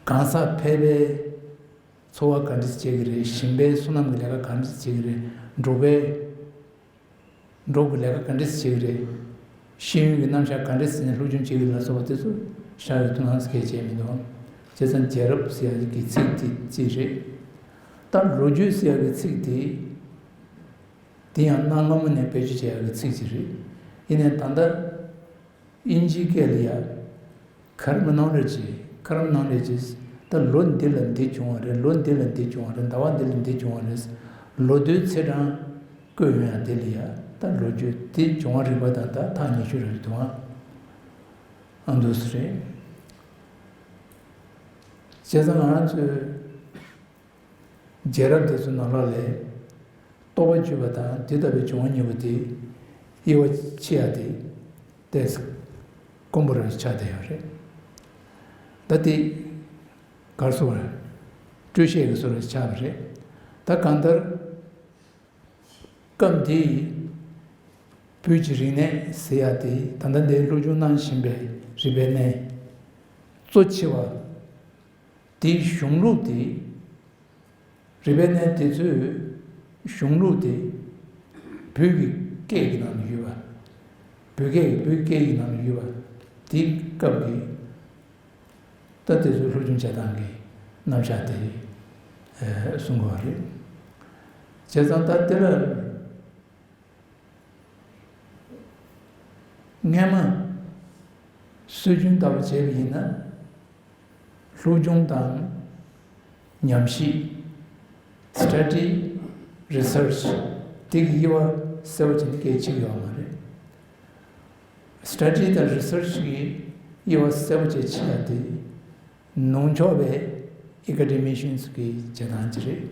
གང་ཟག་ཕལ་པའི་འཚོ་བ་ག་འདྲ་བྱེད་ཀྱི་རེད། ཞིང་པའི་སོ་ནམ་གྱི་ལས་ཀ་ག་འདྲ་བྱེད་ཀྱི་རེད། འབྲོག་པའི་འབྲོག་གི་ལས་ཀ་ག་འདྲ་བྱེད་ཀྱི་རེད། ཤེས་ཡོན་གྱི་རྣམ་གཞག་ག་འདྲ་ཟེར་ནས་སློབ་སྦྱོང་བྱེད་ཀྱི་ལ་སོགས་པ་དེ་ཚོ་བཞག་ཡོད་དུ་ནང་སྐད་ཆ་མི་འདུག་བྱས་ཙང་རྒྱལ་རབས་ཟེར་ཡག་གི་ཚིག་དེ་ཅི་རེད། ད་ལོ་རྒྱུས་ཟེར་ཡག་གི་ཚིག་དེ། དེ་ཡང་གནའ་སྔ་མོ་ནས་བེད་སྤྱོད་བྱེད་ཡག་གི་ཚིག་ཅིག་རེད། ཡིན་ནའི་ད་ལྟ་དབྱིན་ཇིའི་སྐད་ལ་ཡ་ཁར་མི་ནོ་ལོ་ཇི། ཁར་མི་ནོ་ལོ་ཇི། ད་ལོ་འདི་ལ་འདི་བྱུང་བ་རེད། ལོ་འདི་ལ་འདི་བྱུང་བ་རེད། ཟླ་བ་འདི་ལ་འདི་བྱུང་བ་རེད། ལོ་ཟླའི་ཚེས་གྲངས་བཀོད་ཡོང་ཡ་དེ་ལ་ཡ་ད་ལོ་རྒྱུས་དེ་འབྱུང་བ་རིག་པ་དང་ད་ཐག་ཉེ་ཤོས་རེད་འདུག་ཨང་། ཨ་འདུག་སེ་རེད། བྱས་ཙང་ང་རང་ཚོའི་རྒྱལ་རབས་དེ་ཚོ་ནང་ལོགས་ལས་རྟོགས་པ་བརྗོད་པ་དང་དེ་ལྟ་བུའི་འབྱུང་བ་གཉིས་པོ་དེ་དབྱེ་བ་ཕྱེ་ཡ་དེ་ཏོག་ཙམ་དཀོན་པོ་རང་ཆགས་བསྡད་ཡོད་རེད། ད་དེ་གར་སོང་བ་སྤྲོས་བཤད་ཀྱི་བཟོ་འདྲ་ཆགས་པ་རེད། ད་གང་ལྟར་སྐབས་འདིའི་བོད་ཀྱི་རིག་གནས་ཟེར་ཡ་དེ་ད་ལྟ་འདིར་སློབ་སྦྱོང་གནང་བཞིན་པའི་རིག་པའི་གནས་གཙོ་ཆེ་བ་དེའི་གཞུང་ལུགས་དེ། རིག་པའི་གནས་དེ་ཚོའི་གཞུང་ལུགས་དེ་བོད་ཀྱི་སྐད་ཀྱི་ནང་ལ་ཡོད་པ། བོད་སྐད་ཀྱི་བོད་སྐད་ཀྱི་ནང་ལ་ཡོད་པ་དེའི་སྐབས་ཀྱི་ད་དེ་ཚོའི་སློབ་སྦྱོང་བྱེད་སྟངས་ཀྱི་རྣམ་གཞག་དེ་གསུང་དགོས་པ་རེད། བྱས་ཙང་ད་དེ་ལ། སྔས་མ་སྲོལ་རྒྱུན་ལྟ་བུ་བྱས་པ་ཡིན་ན། སློབ་སྦྱོང་དང་ཉམས་ཞིབ། Study Research། དེ་གི་དབྱེ་བ་གསལ་པོ་བྱས་ནས་སྐད་ཆ་ཡོད་མ་རེད། Study་དང་Research་གི་དབྱེ་བ་གསལ་པོ་བྱས་ཕྱེ་ཡ་དེ་ནུབ་ཕྱོགས་པའི་Academicians་གི་བྱེད་སྟངས་ཅིག་རེད།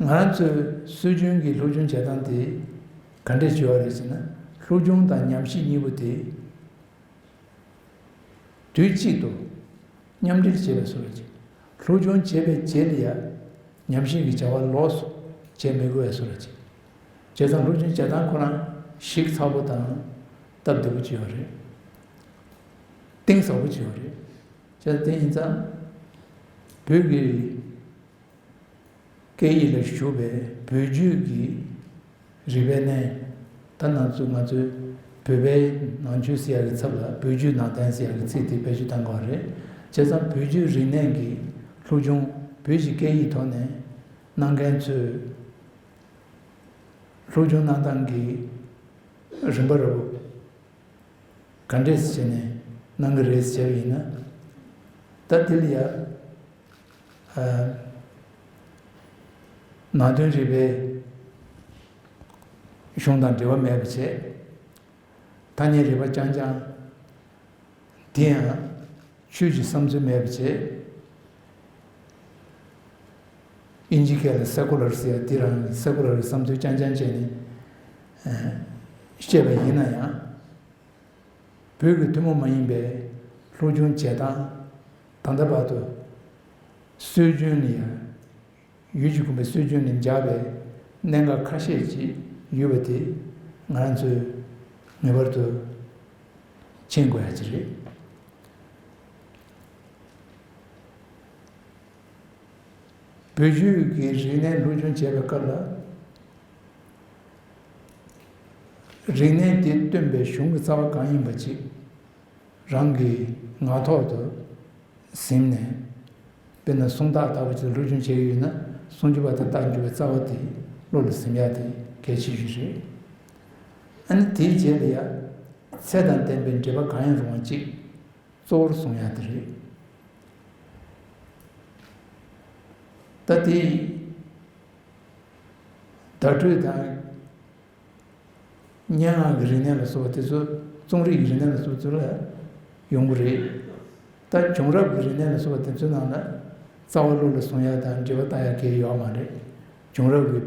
ང་རང་ཚོའི་སྲོལ་རྒྱུན་གྱི་སློབ་སྦྱོང་བྱེད་སྟངས་དེ་ག་འདྲས་བྱེད་པ་རེད་ཟེར་ན། སློབ་སྦྱོང་དང་ཉམས་ཞིབ་གཉིས་པོ་དེ་དུས་གཅིག་ཏུ་མཉམ་འབྲེལ་བྱེད་པའི་བཟོ་འདྲ་ཅིག་སློབ་སྦྱོང་བྱེད་པའི་རྗེས་ལ་ཡང་ཉམས་ཞིབ་ཀྱི་བྱ་བ་ལོགས་སུ་བྱེད་མི་དགོས་པའི་བཟོ་འདྲ་ཅིག་བྱས་ཙང་སློབ་སྦྱོང་བྱེད་སྟངས་ཁོ་རང་ཞིབ་ཚགས་པོ་དང་སྟབས་བདེ་པོ་ཅིག་ཡོད་རེད། གཏིང་ཟབ་པོ་ཅིག་ཡོད་རེད། བྱས་ཙང་དེ་ཡིན་ཙང་བོད་ཀྱི་སྐད་ཡིག་ལ་ཞུགས་པའི་བོད་བརྒྱུད་ཀྱི་རིག་པའི་གནས། ད་ང་ཚོ་ང་ཚོའི་བོད་པའི་ནང་ཆོས་ཟེར་ཡག་གི་ཚབ་ལ་བོད་བརྒྱུད་ནང་བསྟན་ཟེར་ཡག་གི་ཚིག་དེ་བེད་སྤྱོད་གཏང་དགོས་རེད། བྱས་ཙང་བོད་བརྒྱུད་རིག་གནས་ཀྱི་སློབ་སྦྱོང་བོད་ཀྱི་སྐད་ཡིག་ཐོག་ནས་གནང་མཁན་ཚོས་སློབ་སྦྱོང་གནང་སྟངས་ཀྱི་རིམ་པ་ར་བོ་ག་འདྲས་བྱས་ནས་གནང་གི་རེད་ཟེར་བ་ཡིན་ན། ད་དེ་ལ་ཡ། ནང་དོན་རིག་པའི་གཞུང་དང་འབྲེལ་བ་མེད་པ་བྱས། ཐ་སྙད་རིག་པ་རྐྱང་རྐྱང་དེ་ཡང་ཆོས་ཀྱི་བསམ་ཚུལ་མེད་པ་བྱས། དབྱིན་ཇིའི་སྐད་ལ་སེ་ཀུ་ལར་ཟེར་ཡ་དེ་རང་སེ་ཀུ་ལར་གྱི་བསམ་ཚུལ་རྐྱང་རྐྱང་བྱས་ནས་བཤད་པ་ཡིན་ན་ཡང་། བོད་ཀྱི་ཐུན་མོང་མ་ཡིན་པའི་སློབ་སྦྱོང་བྱེད་སྟངས་ད་ལྟ་བར་དུ་སྲོལ་རྒྱུན་ལ་ཡང་ཡུལ་གྱི་གོམས་པའི་སྲོལ་རྒྱུན་ལ་འཇགས་པའི་གནད་འགག་ཁ་ཤས་ཅིག་ཡོད་པ་དེ་ང་རང་ཚོས་ངེས་པར་དུ་མཁྱེན་དགོས་ཡ་ཅིག་རེད། བོད་བརྒྱུད་ཀྱི་རིག་གནས་སློབ་སྦྱོང་བྱེད་པའི་སྐབས་ལ། རིག་གནས་དེ་སྟོན་པའི་གཞུང་གི་རྩ་བ་གང་ཡིན་པ་ཅིག་རང་གི་ངག་ཐོག་ཏུ་ཟིན་ནས། དཔེར་ན་སུམ་རྟགས་ལྟ་བུ་ཅིག་སློབ་སྦྱོང་བྱེད་ཀྱི་ཡོད་ན། སུམ་ཅུ་པ་དང་རྟགས་འཇུག་པའི་རྩ་བ་དེ་བློ་ལ་ཟིན་ཡ་དེ་གལ་ཆེ་ཤོས་རེད། ཨ་ནི་དེའི་རྗེས་ལ་ཡ། ཚད་དང་ལྡན་པའི་འགྲེལ་པ་གང་ཡང་རུང་བ་ཅིག་གཙོ་བོར་བཟུང་ཡ་དེ་རེད། ད་དེ་བརྡ་སྤྲོད་དང་སྙན་ངག་གི་རིག་གནས་ལ་སོགས་པ་དེ་ཚོ་རྩོམ་རིག་གི་རིག་གནས་ལ་སོགས་པ་ཚོ་ལ་ཡོང་གི་རེད། ད་བྱུང་རབས་ཀྱི་རིག་གནས་ལ་སོགས་པ་དེ་ཚོའི་ནང་ལ་རྩ་བ་བློ་ལ་བཟུང་ཡ་དང་འགྲེལ་པ་བཏང་ཡ་གང་ཡང་ཡོད་མ་རེད། བྱུང་རབས་ཀྱི་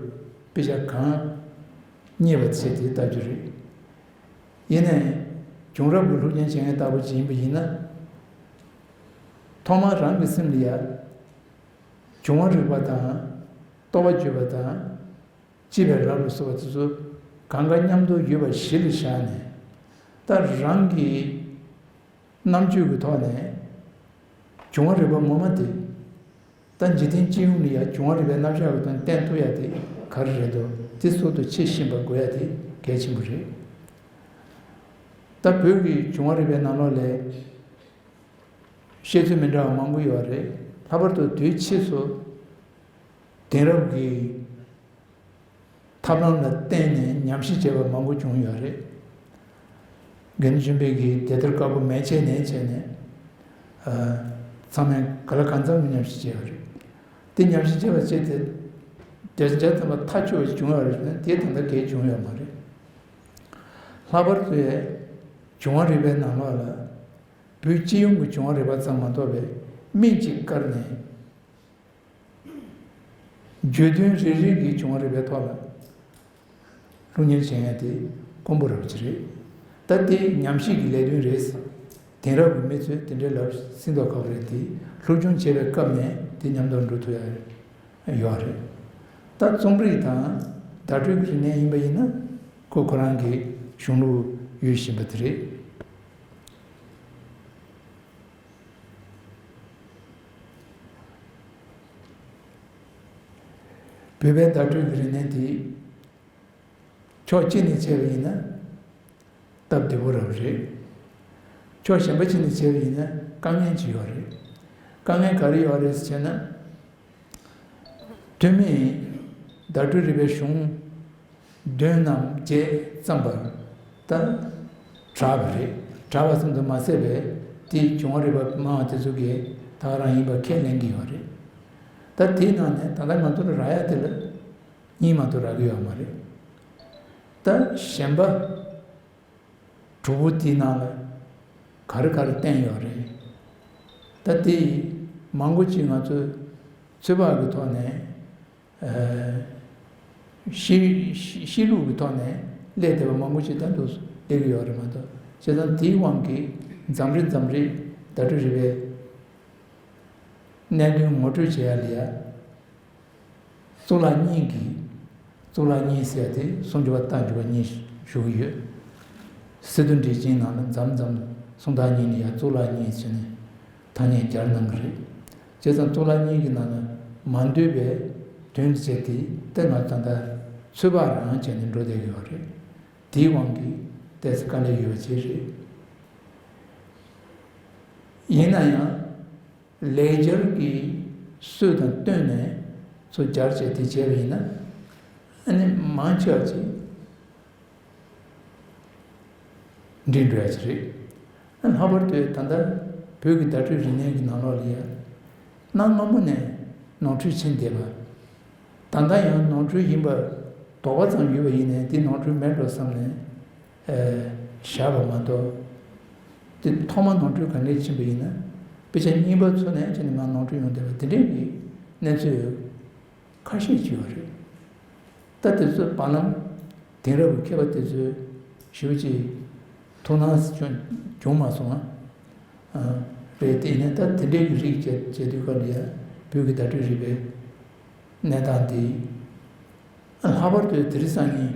དཔེ་ཆ་གང་རྙེད་པ་བྱས་ཏེ་ལྟ་རྒྱུ་རེད། ཡིན་ནའི། བྱུང་རབས་ཀྱི་སློབ་སྦྱོང་བྱེད་མཁན་ལྟ་བུ་ཅིག་ཡིན་པ་ཡིན་ན། ཐོག་མར་རང་གི་སེམས་ལ་ཡ། བྱུང་བ་རིག་པ་དང་། རྟོག་པ་བརྗོད་པ་དང་། ལྕི་བའི་རབ་ལ་སོགས་པ་དེ་ཚོ་གང་ག་མཉམ་དུ་ཡོད་པ་གཞི་ལ་བཞག་ནས། ད་རང་གི་རྣམ་དཔྱོད་ཀྱི་ཐོག་ནས་བྱུང་བ་རིག་པ་ངོ་མ་དེ། ད་འཇིག་རྟེན་སྤྱི་ཡོངས་ལ་ཡ་བྱུང་བ་རིག་པའི་རྣམ་གཞག་གི་ཐོག་ནས་བསྟན་ཐུབ་ཡ་དེ་ག་རེ་རེད་འདུག་དེ་ཟུར་དུ་ཕྱེ་བཞིན་པ་དགོས་ཡ་དེ་གལ་ཆེན་པོ་རེད། ད་བོད་ཀྱི་བྱུང་བ་རིག་པའི་ནང་ལོགས་ལ་བཤད་ཚུལ་མི་འདྲ་བ་མང་པོ་ཡོད་རེད། ལྷག་པར་དུ་དུས་ཕྱིས་སུ་དེང་རབས་ཀྱི་ཐབས་ལམ་ལ་བརྟེན་ནས་ཉམས་ཞིབ་བྱས་པ་མང་པོ་བྱུང་ཡོད་རེད། དགེ་འདུན་ཆོས་འཕེལ་གྱིས་དེབ་ཐེར་དཀར་པོ་མན་ཆད་ནས་བྱས་ནས། ཨ། ཚང་མས་ག་ལ་གང་འཚམ་གྱིས་ཉམས་ཞིབ་བྱས་ཡོད་རེད། དེ་ཉམས་ཞིབ་བྱས་པ་བྱས་ཏེ། བརྒྱ་ཆ་བརྒྱ་ཐམ་པ་ཐག་ཆོད་པ་བྱུང་ཡོད་རེད་ཟེར་ན་དེ་ད་ལྟ་གས་བྱུང་ཡོད་མ་རེད། ལྷག་པར་དུ་ཡང་བྱུང་བ་རིག་པའི་ནང་ལོགས་ལ། བོད་སྤྱི་ཡོངས་ཀྱི་བྱུང་བ་རིག་པ་ཙམ་མ་གཏོགས་པའི་མིང་གཅིག་བཀར་ནས། བརྗོད་དོན་རེ་རེ་གི་བྱུང་བ་རིག་པའི་ཐོག་ལ་སློབ་གཉེར་བྱེད་མཁན་དེ་དཀོན་པོ་རབ་ཅིག་རེད། ད་དེ་ཉམས་ཞིབ་ཀྱི་ལས་དོན་རེད། དེང་རབས་ཀྱི་མི་ཚོས་དེ་འདྲའི་ལབ་སྲིད་མདོག་ཁ་པོ་རེད་དེ། སློབ་སྦྱོང་བྱེད་པའི་སྐབས་ནས་དེ་མཉམ་དུ་འགྲོ་ཐུབ་ཡ་ཡོད་རེད། ད་རྩོམ་རིག་དང་བརྡ་སྤྲོད་ཀྱི་རིག་གནས་ཡིན་པ་ཡིན་ན་ཁོ་ཁོ་རང་གི་གཞུང་ལུགས་ཡོད་བཞིན་པ་དེ་རེད། བོད་པའི་བརྡ་སྤྲོད་ཀྱི་རིག་གནས་དེ་ཕྱོགས་གཅིག་ནས་བྱས་པ་ཡིན་ན་སྟབས་བདེ་པོ་རབ་རེད། ཕྱོགས་གཞན་པ་གཅིག་ནས་བྱས་པ་ཡིན་ན་དཀའ་ངལ་ཅིག་ཡོད་རེད། དཀའ་ངལ་ག་རེ་ཡོད་རེད་ཟེར་ན། ཐོན་མིས་བརྡ་སྤྲོད་རིག་པའི་གཞུང་འདོན་ནམ་བྱས་བརྩམས་པ་ད་དྲག་པ་རེད། དྲག་པ་ཙམ་དུ་མ་ཟད་པའི་དེའི་བྱུང་བ་རིག་པ་སྨྲ་བ་དེ་ཚོ་གིས་ད་ག་རང་ཡིན་པ་ཁས་ལེན་གྱི་ཡོད་རེད། ད་དེའི་ནང་ནས་ད་ལྟ་ང་ཚོ་ལ་རག་ཡ་དེ་ལ་གཉིས་མ་གཏོགས་རག་གི་ཡོད་མ་རེད། ད་གཞན་པ་དྲུག་པོ་དེའི་ནང་ལ་ག་རེ་ག་རེ་བསྟན་ཡོད་རེད། ད་དེ་མང་པོ་ཅིག་ང་ཚོས་ཚོད་དཔག་གི་ཐོག་ནས། ཨ། ཤེས་ཤེས་ལུགས་ཀྱི་ཐོག་ནས་སླེབས་བསྡད་པ་མང་པོ་ཅིག་ད་དུང་སླེབས་ཀྱི་ཡོད་རེད་མ་གཏོགས། བྱས་ཙང་དེའི་དབང་གིས་མཚམས་རེ་མཚམས་རེ་བརྡ་སྤྲོད་རིག་པའི་གནད་དོན་ངོ་སྤྲོད་བྱེད་ཡ་ལ་ཡ། གཙུག་ལག་གཉིས་ཀྱི་ གཙུག་ལག་གཉིས་ཟེར་ཡ་དེ་སུམ་ཅུ་པ་རྟ་མགྲིན་པ་གཉིས་ཞུ་གི་ཡོད། སི་ཏུ་འགྲེལ་ཆེན་ནང་ལ་མཚམས་མཚམས་སུམ་རྟགས་གཉིས་ལ་ཡ་གཙུག་ལག་གཉིས་བྱས་ནས་ཐ་སྙད་སྦྱར་གནང་གི་རེད། བྱས་ཙང་གཙུག་ལག་གཉིས་ཀྱི་ནང་ལ་མ་འདོད་པའི་དོན་དུ་བྱས་ཏེ་ད་ང་ད་ལྟ་ཚོད་དཔག་རང་བྱས་ནས་འགྲོ་བསྡད་ཀྱི་ཡོད་རེད། དེའི་དབང་གིས་ཏོག་ཙམ་དཀའ་ལས་ཡོད་པ་ཅིག་རེད། ཡིན་ན་ཡང་། ལེགས་སྦྱར་གྱི་སྲོལ་དང་བསྟུན་ནས་ཚུར་སྦྱར་བྱས་དེ་བྱས་པ་ཡིན་ན། ཨ་ནི་མང་ཆེ་བ་ཅིག་འགྲིག་འགྲོ་ཡ་ཅིག་རེད། ཨ་ལྷག་པར་དུ་ད་ལྟ་བོད་ཀྱི་བརྡ་སྤྲོད་རིག་གནས་ཀྱི་ནང་ལོགས་ལ་ཡ། གནའ་སྔ་མོ་ནས་ནོར་འཁྲུལ་ཕྱིན་བསྡད་པ། ད་ལྟ་ཡང་ནོར་འཁྲུལ་ཡིན་པ་དོགས་པ་ཙམ་ཡོད་པ་ཡིན་ནའི་དེ་ནོར་འཁྲུལ་མེད་འགྲོ་བསམ་ནས་ཨེ་བཞག་པ་མ་གཏོགས། དེ་ཐོག་མ་ནོར་འཁྲུལ་ག་འདྲས་ཕྱིན་པ་ཡིན་ན། དཔེ་ཆ་རྙིང་པ་ཚོ་ནས་ཅི་ནས་མར་ནོར་འཁྲུལ་ཡོང་བསྡད་པ་དེ་འདྲས་ཀྱི་གནས་ཚུལ་ཁ་ཤས་ཅིག་ཡོད་རེད། ད་དེ་ཚོ་བར་ལམ་དེང་རབས་ཀྱི་མཁས་པ་དེ་ཚོས་ཞེ་པོ་ཅིག་ཐུགས་སྣང་བྱུང་བྱུང་མ་སོང་ང་། ཨ། རེད། དེ་ཡིན་ན་ད་དེ་འདྲའི་གི་རིགས་བྱས་བྱས་དུས་སྐབས་ལ་ཡ་བོད་ཀྱི་བརྡ་སྤྲོད་རིག་པའི་གནས་སྟངས་དེ། ཨ། ལྷག་པར་དུ་དེ་རིང་སང་ཉིན་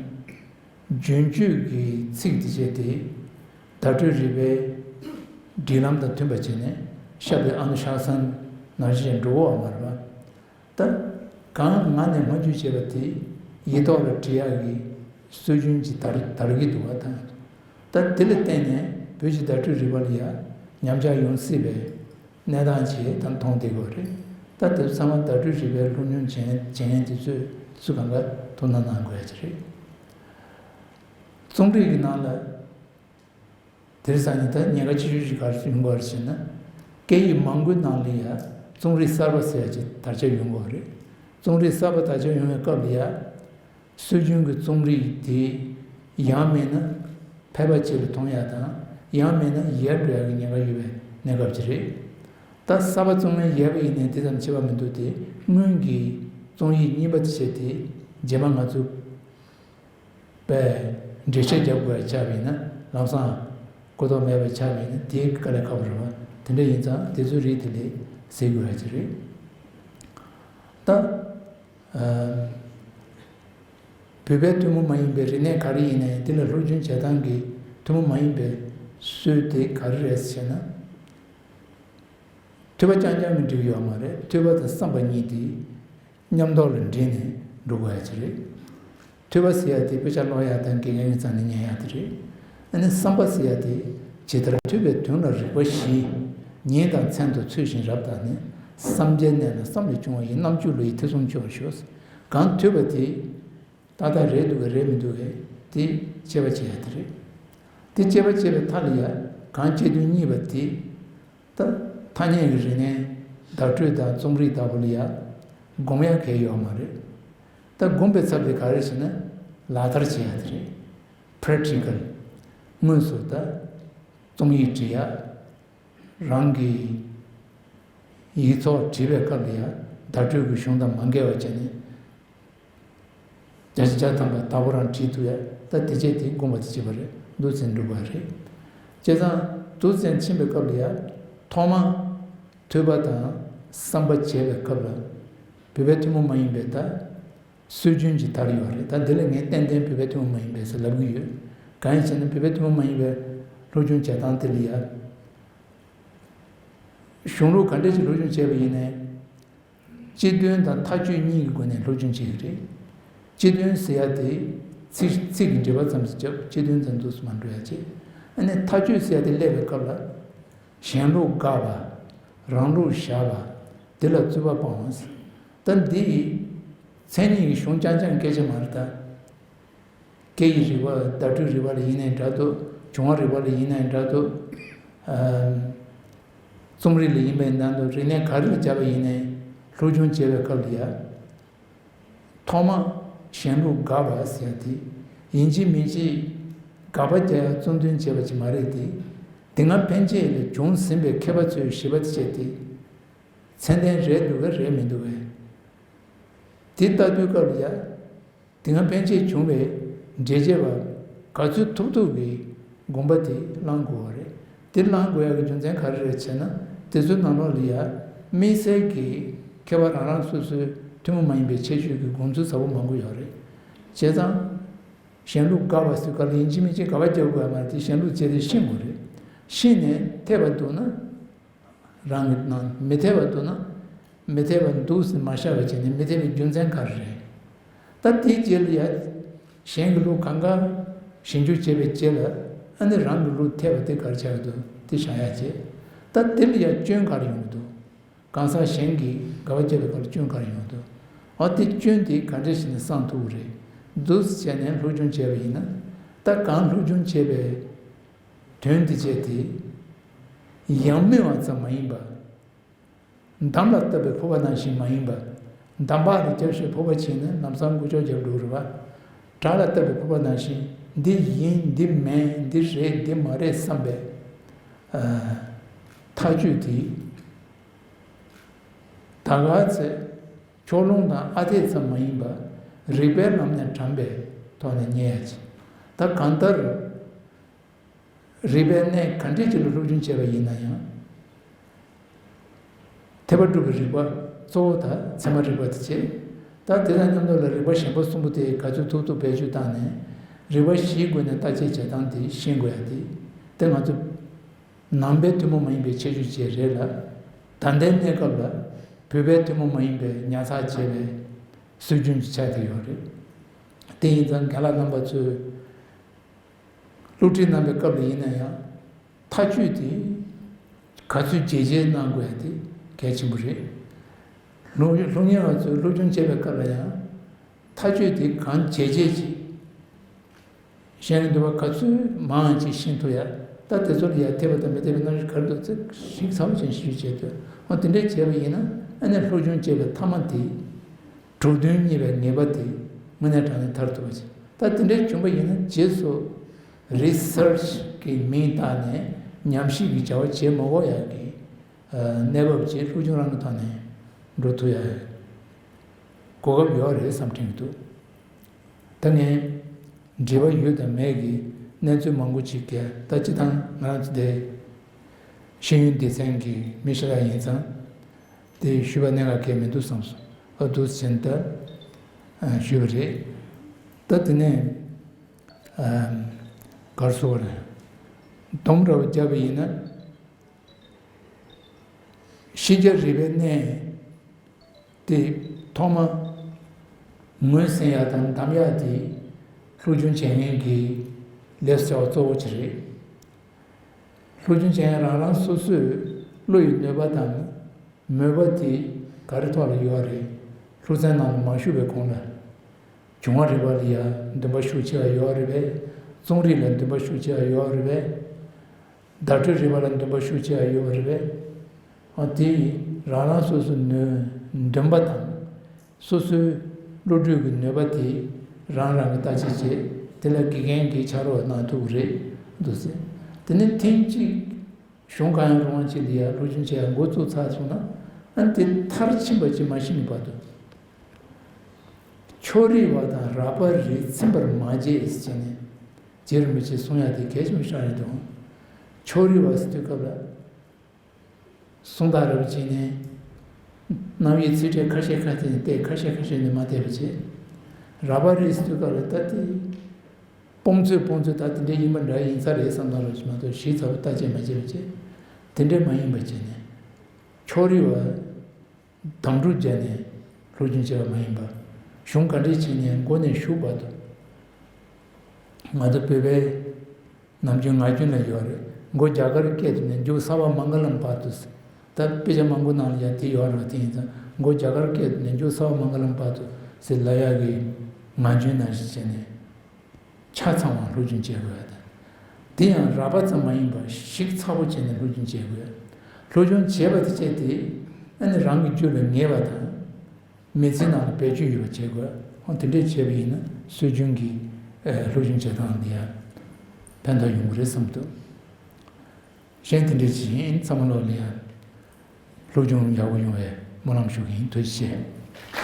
རྒྱུན་སྤྱོད་ཀྱི་ཚིག་དེ་བྱས་ཏེ་བརྡ་སྤྲོད་རིག་པའི་སྒྲིག་ལམ་དང་མཐུན་པ་བྱས་ནས་བཤད་པའི་ཨ་ནུ་ཤ་སན་ནང་བཞིན་འགྲོ་གི་ཡོད་མ་རེད་པ། ད་གང་ང་ནས་སྔོན་འཇུག་བྱས་པ་དེ་ཡིག་ཐོག་ལ་བྲིས་ཡག་གི་སྲོལ་རྒྱུན་གྱི་དར་དར་གྱི་འདུག་པ་དང་། ད་དེ་ལ་བརྟེན་ནས་བོད་ཀྱི་བརྡ་སྤྲོད་རིག་པ་ལ་ཡང་ཉམས་ཆག་ཡོང་སྲིད་པའི་གནས་སྟངས་ཅིག་ད་མཐོང་བསྡད་ཀྱི་ཡོད་རེད། ད་དེ་ཚང་མ་བརྡ་སྤྲོད་རིག་པའི་སློབ་སྦྱོང་བྱེད་མཁན་བྱེད་མཁན་དེ་ཚོས་སུ་གང་ག་ཐུགས་སྣང་གནང་དགོས་ཡ་ཅིག་རེད། རྩོམ་རིག་གི་ནང་ལ། དེར་སང་ཉིན་ད་ཉེན་ཁ་ཆེ་ཤོས་ཤིག་ག་རེ་ཡོང་གི་ཡོད་རེད་ཟེར་ན། སྐད་ཡིག་མང་པོའི་ནང་ལ་ཡ་རྩོམ་རིག་གསར་པ་ཟེར་ཡ་ཅིག་དར་ཁྱབ་ཡོང་གི་ཡོད་རེད། རྩོམ་རིག་གསར་པ་དར་ཁྱབ་ཡོང་བའི་སྐབས་ལ་ཡ། སྲོལ་རྒྱུན་གྱི་རྩོམ་རིག་དེ་ཡང་མིན་ན་ཕལ་པ་ཅིག་ལ་མཐོང་ཡ་དང་ཡང་མིན་ན་ཡལ་འགྲོ་ཡ་གི་ཉེན་ཁ་ཡོད་པའི་གནས་སྐབས་ཅིག་རེད། ད་གསར་པ་རྩོམ་མཁན་ཡལ་བ་ཡིན་ནའི་དེ་ཙམ་ཁྱད་པར་མི་འདུག་སྟེ། སྔོན་གྱི་རྩོམ་ཡིག་རྙིང་པ་དེ་བྱས་ཏེ་རྗེས་མ་ང་ཚོ་པས་འགྲེལ་བཤད་རྒྱབ་དགོས་ཡ་ཆགས་པ་ཡིན་ན་ལམ་སང་གོ་རྟོགས་མེད་པ་ཆགས་པ་ཡིན་ན་དེ་དཀའ་ལས་ཁག་པོ་རེད་པ། དེ་འདྲ་ཡིན་ཙང་དེ་ཚོའི་རིགས་དེ་ལས་སེལ་དགོས་ཡ་ཅིག་རེད། ད་ཨ་བོད་པའི་ཐུན་མོང་མ་ཡིན་པའི་རིག་གནས་ག་རེ་ཡིན་ནའི་དེ་ལ་སློབ་སྦྱོང་བྱེད་སྟངས་ཀྱི་ཐུན་མོང་མ་ཡིན་པའི་སྲོལ་དེ་ག་རེ་རེད་ཟེར་ན། ཐོས་པ་རྐྱང་རྐྱང་གིས་འགྲིག་གི་ཡོད་མ་རེད། ཐོས་པ་དང་བསམ་པ་གཉིས་དེ་མཉམ་དུ་ལ་འདྲེས་ནས་འགྲོ་དགོས་ཡ་ཅིག་རེད། ཐོས་པ་ཟེར་ཡ་དེ་དཔེ་ཆ་ཀློག་ཡ་དང་དགེ་རྒན་གྱི་རྩ་ནས་ཉན་ཡ་དེ་རེད། ཨ་ནི་བསམ་པ་ཟེར་ཡ་དེ་ཇི་ལྟར་ཐོས་པའི་དོན་ལ་རིག་པ་བཞི། ཉིན་དང་མཚན་དུ་ཚུལ་བཞིན་རབ་བརྟགས་ནས། བསམ་བྱའི་གནས་ལ་བསམ་ལས་བྱུང་བ་ཡི། རྣམ་འགྱུར་ལ་ཡི་ཐེ་ཚོམ་སྐྱོ་བར་ཞོག། གང་ཐོས་པ་དེ། ཏག་ཏག་རེད་འདུག་གས་རེད་མི་འདུག་གས་དེ་དཔྱད་པ་བྱེད་ཡ་དེ་རེད། དེ་དཔྱད་པ་བྱེད་པའི་མཐའ་ལ་ཡ་གང་དཔྱད་དོན་རྙེད་པ་དེ། ད་ཐ་སྙད་ཀྱི་རིག་གནས་བརྡ་སྤྲོད་དང་རྩོམ་རིག་ལྟ་བུ་ལ་ཡ་སྒོམ་ཡ་གལ་ཡོད་མ་རེད། ད་སྒོམ་པའི་ཚབ་དེ་ག་རེ་ཟེར་ན་ལག་བསྟར་བྱེད་ཡ་དེ་རེད། པེ་རེག་ཊི་ཀལ། དངོས་སུ་ད་རྩོམ་ཡིག་འབྲི་ཡ། རང་གི་ཡིག་ཚོགས་བྲིས་པའི་སྐབས་ལ་ཡང་བརྡ་སྤྲོད་ཀྱི་གཞུང་དང་མ་འགལ་བ་བྱས་ནས། བརྒྱ་ཆ་བརྒྱ་ཐམ་པ་བདག་པོ་རང་བྲིས་ཐུབ་ཡ། ད་དེ་བྱས་དེ་སྒོམ་པ་དེ་བྱེད་པ་རེད། འདུག་ཟེར་འགྲུབ་པ་རེད། བྱས་ཙང་འདུག་ཟེར་ཕྱིན་པའི་སྐབས་ལ་ཡང་ཐོག་མ་ཐོས་པ་དང་བསམ་པ་བྱས་པའི་སྐབས་ལ་བོད་པའི་ཐུན་མོང་མ་ཡིན་པའི་ད། སྲོལ་རྒྱུན་གྱི་དར་ཡོད་རེད། ད་འདི་ལ་ངས་ཏན་ཏན་བོད་པའི་ཐུན་མོང་མ་ཡིན་པའི་ཟེར་ལབ་ཀྱི་ཡོད། གང་ཡིན་ཟེར་ན་བོད་པའི་ཐུན་མོང་མ་ཡིན་པའི་སློབ་སྦྱོང་བྱེད་སྟངས་དེ་ལ་ཡ། གཞུང་ལུགས་ག་འདྲ་ཞིག་སློབ་སྦྱོང་བྱས་པ་ཡིན་ནའི། སྤྱི་དོན་དང་མཐའ་དཔྱོད་གཉིས་ཀྱི་སྒོ་ནས་སློབ་སྦྱོང་བྱེད་ཀྱི་རེད། སྤྱི་དོན་ཟེར་ཡ་དེ་ཚིག་ཚིག་གི་འགྲེལ་པ་ཙམ་ཞིག་བརྒྱབ་སྤྱི་དོན་ཙམ་འདུག་སེ་མ་འགྲོ་ཡ་བྱེད། ཨ་ནི་མཐའ་དཔྱོད་ཟེར་ཡ་དེ་སླེབས་པའི་སྐབས་ལ། གཞན་ལུགས་དགག་པ། རང་ལུགས་བཞག་པ། འདི་ལ་རྩོད་པ་སྤང་བ། ད་འདི་ཡི་མཚན་ཉིད་ཀྱི་གཞུང་རྐྱང་རྐྱང་སྐད་ཆ་མ་རེད་ད། སྐད་ཡིག་རིག་པ་བརྡ་སྤྲོད་རིག་པ་ལ་ཡིན་ནའི་འདྲ་འདུག་བྱུང་བ་རིག་པ་ལ་ཡིན་ནའི་འདྲ་འདུག་ཨམ། རྩོམ་རིག་ལ་ཡིན་པའི་འདྲ་འདུག་རིག་གནས་ག་རེ་ལ་སྦྱར་བ་ཡིན་ནའི་སློབ་སྦྱོང་བྱེད་པའི་སྐབས་ལ་ཡ། ཐོག་མ་གཞན་ལུགས་དགག་པ་ཟེར་ཡ་དེ་ཡིན་གཅིག་མིན་གཅིག་དགག་པ་རྒྱག་ཡ་རྩོད་འདོན་བྱས་པ་ཅིག་མ་རེད་དེ། འདི་སྔ་ཕན་ཆད་ལས་བྱུང་ཟིན་པའི་མཁས་པ་ཚོས་ཞིབ་པ་བྱས་ཏེ་མཚན་ལྡན་རེད་འདུག་གས་རེད་མི་འདུག་གས། དེ་ལྟ་དུས་སྐབས་ལ་ཡ། དེ་སྔ་ཕན་ཆད་བྱུང་བའི་འགྲེལ་བྱེད་པ་ག་ཚོད་ཐུབ་ཐུབ་ཀྱིས་དགོངས་པ་དེ་བླང་དགོས་པ་རེད། དེ་བླང་དགོས་ཡག་གི་རྒྱུ་མཚན་ག་རེ་རེད་ཟེར་ན། དེ་ཚོའི་ནང་ལོགས་ལ་ཡ་དམིགས་བསལ་གྱི་མཁས་པ་རང་རང་སོ་སོའི་ཐུན་མོང་མ་ཡིན་པའི་ཁྱད་ཆོས་ཀྱི་དགོངས་ཚུལ་ཟབ་པོ་མང་པོ་ཡོད་རེད། བྱས་ཙང་། གཞན་ལུགས་དགག་པ་ཟེར་ག་ལ་ཡིན་གཅིག་མིན་གཅིག་དགག་པ་རྒྱག་དགོས་ཡ་མ་རེད་དེ། གཞན་ལུགས་བྱས་ཏེ་ཤེས་དགོས་རེད། ཤེས་ནས་འཐད་པ་འདུག་ན། རང་གི་ནང་མི་འཐད་པ་འདུག་ན། མི་འཐད་པ་འདུག་ཟེར་མ་བཞག་པ་བྱས་ནས་མི་འཐད་པའི་རྒྱུ་མཚན་ག་རེ་རེད། ད་དེའི་རྗེས་ལ་ཡ། གཞན་གྱི་ལུགས་གང་ག་ཞིབ་འཇུག་བྱས་པའི་རྗེས་ལ་ཨ་ནི་རང་གི་ལུགས་འཐད་པ་དེ་ག་རེ་ཆགས་ཀྱི་འདུག་དེ་བཞག་ཡ་བྱས། ད་དེ་ལ་ཡ་སྐྱོན་ག་རེ་ཡོང་གི་འདུག་གང་ཟག་གཞན་གྱིས་དགག་པ་བརྒྱབ་པའི་སྐབས་ལ་སྐྱོན་ག་རེ་ཡོང་འདུག་འོ་དེ་སྐྱོན་དེ་ག་འདྲ་ཞིག་ནས་སངས་ཐུབ་ཀྱི་རེད། འདུག་སེ་བྱས་ནས་སློབ་སྦྱོང་བྱས་པ་ཡིན་ན། ད་གང་སློབ་སྦྱོང་བྱས་པའི་དོན་དེ་བྱས་ཏེ། ཡང་སྨྲས་པ་ཙམ་མ་ཡིན་པ། འདམ་ལ་བཏབ་པའི་ཕོར་པ་ནང་བཞིན་མ་ཡིན་པ། འདམ་བག་ལ་བརྒྱབ་བྱས་ཕོར་པ་བྱས་ན་ལམ་སང་མགོ་ལྕོག་རྒྱབ་འགྲོ་རེད་པ། བྲག་ལ་བཏབ་པའི་ཕོར་པ་ནང་བཞིན་འདི་ཡིན་འདི་མིན་འདི་རེད་འདི་མ་རེད་བསམ་པའི། ཨ། ཐག་གཅོད་དེ། ད་ག་ཚོད་ཕྱོགས་ལྷུང་དང་ཨ་འཐས་ཙམ་མ་ཡིན་པར་རིགས་པའི་ལམ་ནས་དྲངས་པའི་ཐོག་ནས་རྙེད་ཡ་ཅིག་ད་གང་ལྟར། རིགས་པའི་གནས་ག་འདྲས་ཅིག་ལ་སློབ་སྦྱོང་བྱས་པ་ཡིན་ན་ཡང་། ཐེག་པ་སྒྲུབ་པའི་རིགས་པ་གཙོ་བོ་དང་ཚད་མ་རིག་པ་དེ་བྱས། ད་དེ་དང་མཉམ་དུ་ལ་རིགས་པ་གཞན་པ་གསུམ་པོ་དེ་ག་ཚོད་ཐུབ་ཐུབ་བེད་སྤྱོད་བཏང་ནས་རིགས་པ་བཞིའི་སྒོ་ནས་བརྟག་དཔྱད་བྱེད་སྟངས་དེ་ཤེས་དགོས་ཡ་དེ། དེ་ང་ཚོ་ནང་པའི་ཐུན་མོང་མ་ཡིན་པའི་ཁྱད་ཆོས་ཅིག་རེད་ལ། ད་ལྟའི་གནས་སྐབས་ལ་བོད་པའི་ཐུན་མོང་མ་ཡིན་པའི་ཉར་ཚགས་བྱས་པའི་སྲོལ་རྒྱུན་ཅིག་ཆགས་བསྡད་ཡོད་རེད། དེ་ཡིན་ཙང་རྒན་ལགས་རྣམ་པ་ཚོས། སློབ་ཁྲིད་གནང་བའི་སྐབས་ལ་ཡིན་ན་ཡང་ཐག་གཅོད་དེ་ག་ཚོད་བརྗེ་བརྗེ་གནང་དགོས་ཡ་དེ་གལ་ཆེན་པོ་རེད། སློབ་སློབ་གཉེར་བ་ཚོས་སློབ་སྦྱོང་བྱེད་པའི་སྐབས་ལ་ཡང་ཐག་གཅོད་དེ་གང་བརྗེ་བརྗེ་ཅིག་གཞན་ལ་འདུན་པ་ག་ཚོད་མང་ཅིག་ཤེས་ཐུབ་ཡ། ད་དེ་ཚོ་ལ་ཡ་འཐད་པ་དང་མི་འཐད་པའི་རྣམ་གཞག་ག་རེ་འདུག་ཚེ་ཞིབ་ཚགས་པོ་ཅན་ཞིབ་བྱེད་དུས་འོ་དེ་འདྲས་བྱས་པ་ཡིན་ན་ཨ་ནི་སློབ་སྦྱོང་བྱེད་པའི་ཐ་མ་དེ་གྲུབ་དོན་རྙེད་པའི་ངེས་པ་དེ་དངོས་གནས་དྲང་གནས་ཐར་ཐུབ་པ་ཅིག་ད་དེ་འདྲའི་བྱུང་བ་ཡིན་ན་རྗེས་སུ་research གི་མིང་བཏགས་ནས་ཉམས་ཞིབ་ཀྱི་བྱ་བ་བྱེད་མ་དགོས་ཡག་གི་གནས་བབ་ཅིག་སློབ་སྦྱོང་རང་གི་ཐོག་ནས་འགྲོ་ཐུབ་ཡག་གོ་སྐབས་ཡོད་རེད་བསམ་དྲན་གྱི་འདུག་ད་ངས་འབྲེལ་བ་ཡོད་དང་མེད་ཀྱི་གནས་ཚུལ་མང་པོ་ཅིག་གས་ད་སྤྱི་བཏང་ང་རང་ཚོ་དེ་ཤེས་ཡོན་སྡེ་ཚན་གྱི་མི་ཞིག་ལ་ཡིན་ཙང་དེ་ཞུས་པ་གནད་འགག་གལ་མི་འདུག་བསམ་སོང་། ཨ་འདུག་ཟེར་ནས་ད་ཞུས་པ་རེད། ད་དེ་ནས། ཨ། གར་སོགས་རེད། སྡོམ་འདྲ་བོ་བརྒྱབ་པ་ཡིན་ན། ཤེས་བྱ་རིག་པའི་གནས་དེ་ཐོག་མ་ངོས་ཟིན་ཡག་དང་གདམ་ཡག་དེ་སློབ་སྦྱོང་བྱེད་མཁན་གྱི་ལས་སུ་བྱ་བ་གཙོ་བོ་ཅིག་རེད། སློབ་སྦྱོང་བྱེད་མཁན་རང་རང་སོ་སོས་བློ་ཡི་ནུས་པ་དང་། མོས་པ་དེ་ག་རེ་ཐོག་ལ་ཡོད་རེད། སློབ་ཚན་ནང་ལ་མ་ཞུགས་པའི་གོང་ལ། འབྱུང་བ་རིག་པ་ལ་ཡང་འདུན་པ་ཤུགས་ཆེ་བ་ཡོད་རེད་པས། རྩོམ་རིག་ལ་འདུན་པ་ཤུགས་ཆེ་བ་ཡོད་རེད་པས། བརྡ་སྤྲོད་རིག་པ་ལ་འདུན་པ་ཤུགས་ཆེ་བ་ཡོད་རེད་པས། ཨ་དེ་རང་རང་སོ་སོའི་ནུས་འདུན་པ་དང་། སོ་སོའི་བློ་གྲོས་ཀྱི་ནུས་པ་དེ་རང་རང་གིས་བརྟག་དཔྱད་བྱས་དེ་ལ་དགེ་རྒན་གྱིས་ཕྱག་རོགས་གནང་ཐུབ་ཀྱི་རེད་འདུག་ཟེར། དེ་ནས་ཐེངས་གཅིག་གཞུང་གང་ཡང་རུང་བ་ཅིག་ལ་ཡ་སློབ་སྦྱོང་བྱེད་ཡ་འགོ་བཙུགས་ཚར་སོང་ན་ཨ་ནི་དེ་མཐར་ཕྱིན་པ་ཅིག་མ་ཤེས་ནས་བར་དུ། ཕྱོགས་རིས་པ་དང་རགས་པ་རིགས་ཚིམ་པར་མ་བྱེད་ཟེར་ནས་རྗེ་རིན་པོ་ཆེས་གསུང་ཡ་དེ་གལ་ཆེན་པོ་ཞིག་རེད་འདུག་ཕྱོགས་རིས་པ་ཟེར་དུས་སྐབས་ལ་གསུང་སྟངས་རབ་བྱས་ནས་རྣམ་དབྱེ་ཚིག་ཕྲད་ཁ་ཤས་ཁ་ཤས་ནས་བལྟས་ཁ་ཤས་ཁ་ཤས་ནས་མ་བལྟས་པ་བྱས། རགས་པ་རིགས་ཟེར་དུས་སྐབས་ལ་ད་དེ། སྤོང་ཚོད་སྤོང་ཚོད་ད་དེ་འདྲ་ཡིན་པ་འདྲ་ཡིན་ས་རེད་བསམ་སྟངས་རོ་ཞིག་མ་གཏོགས་ཞིབ་ཚགས་པོ་བརྟག་དཔྱད་མ་བྱས་པ་བྱས། དེ་འདྲ་མ་ཡིན་པ་བྱས་ནས། ཕྱོགས་རིས་པ། དམ་ཕྲུག་བརྒྱབ་ནས་སློབ་སྦྱོང་བྱས་པ་མ་ཡིན་པ། གཞུང་ག་འདྲས་བྱས་ནས་མགོ་ནས་གཞུག་བར་དུ། ང་ཚོ་བོད་པའི་ནམ་རྒྱུན་ངག་རྒྱུན་ལ་ཡོད་རེད། མགོ་རྒྱ་གར་སྐད་དུ་ནས་མཇུག་ས་བ་མང་ག་ལམ་བར་དུ། ད་དཔེ་ཆ་མང་པོ་ནང་ལ་ཡང་དེ་ཡོད་རེད་བ། དེ་ཡིན་ཙང་མགོ་རྒྱ་གར་སྐད་དུ་ནས་མཇུག་ས་བ་མང་ག་ལམ་བར་དུ་ཟེར་ལབ་ཡག་གི་ངག་རྒྱུན་ནང་བཞིན་བྱས་ནས། ཆ་ཚང་བ་སློབ་སྦྱོང་བྱེད་དགོས་ཡ་དང་། དེ་ཡང་རགས་པ་ཙམ་མ་ཡིན་པར་ཞིབ་ཚགས་པོ་བྱས་ནས་སློབ་སྦྱོང་བྱེད་དགོས། སློབ་སྦྱོང་བྱས་པ་དེ་བྱས་ཏེ་ཨ་ནི་རང་གི་རྒྱུད་ལ་ངེས་པ་དང་། མི་ཚེ་ནང་ལ་བེད་སྤྱོད་ཡོད་པ་བྱེད་དགོས། ཨ་དེ་འདྲས་བྱས་པ་ཡིན་ན་སྲོལ་རྒྱུན་གྱི་ཨ་སློབ་སྦྱོང་བྱེད་སྟངས་འདི་ཡང་ཕན་ཐོགས་ཡོང་གི་རེད་བསམ་འདུག་གཞན་དེ་འདྲས་ཅིག་ཡིན་ཚང་མ་ལོག་ལ་ཡང་སློབ་སྦྱོང་ཡག་པོ་ཡོང་བའི་སྨོན་ལམ་ཞུ་གི་ཡིན། ཐུགས་རྗེ་ཆེ།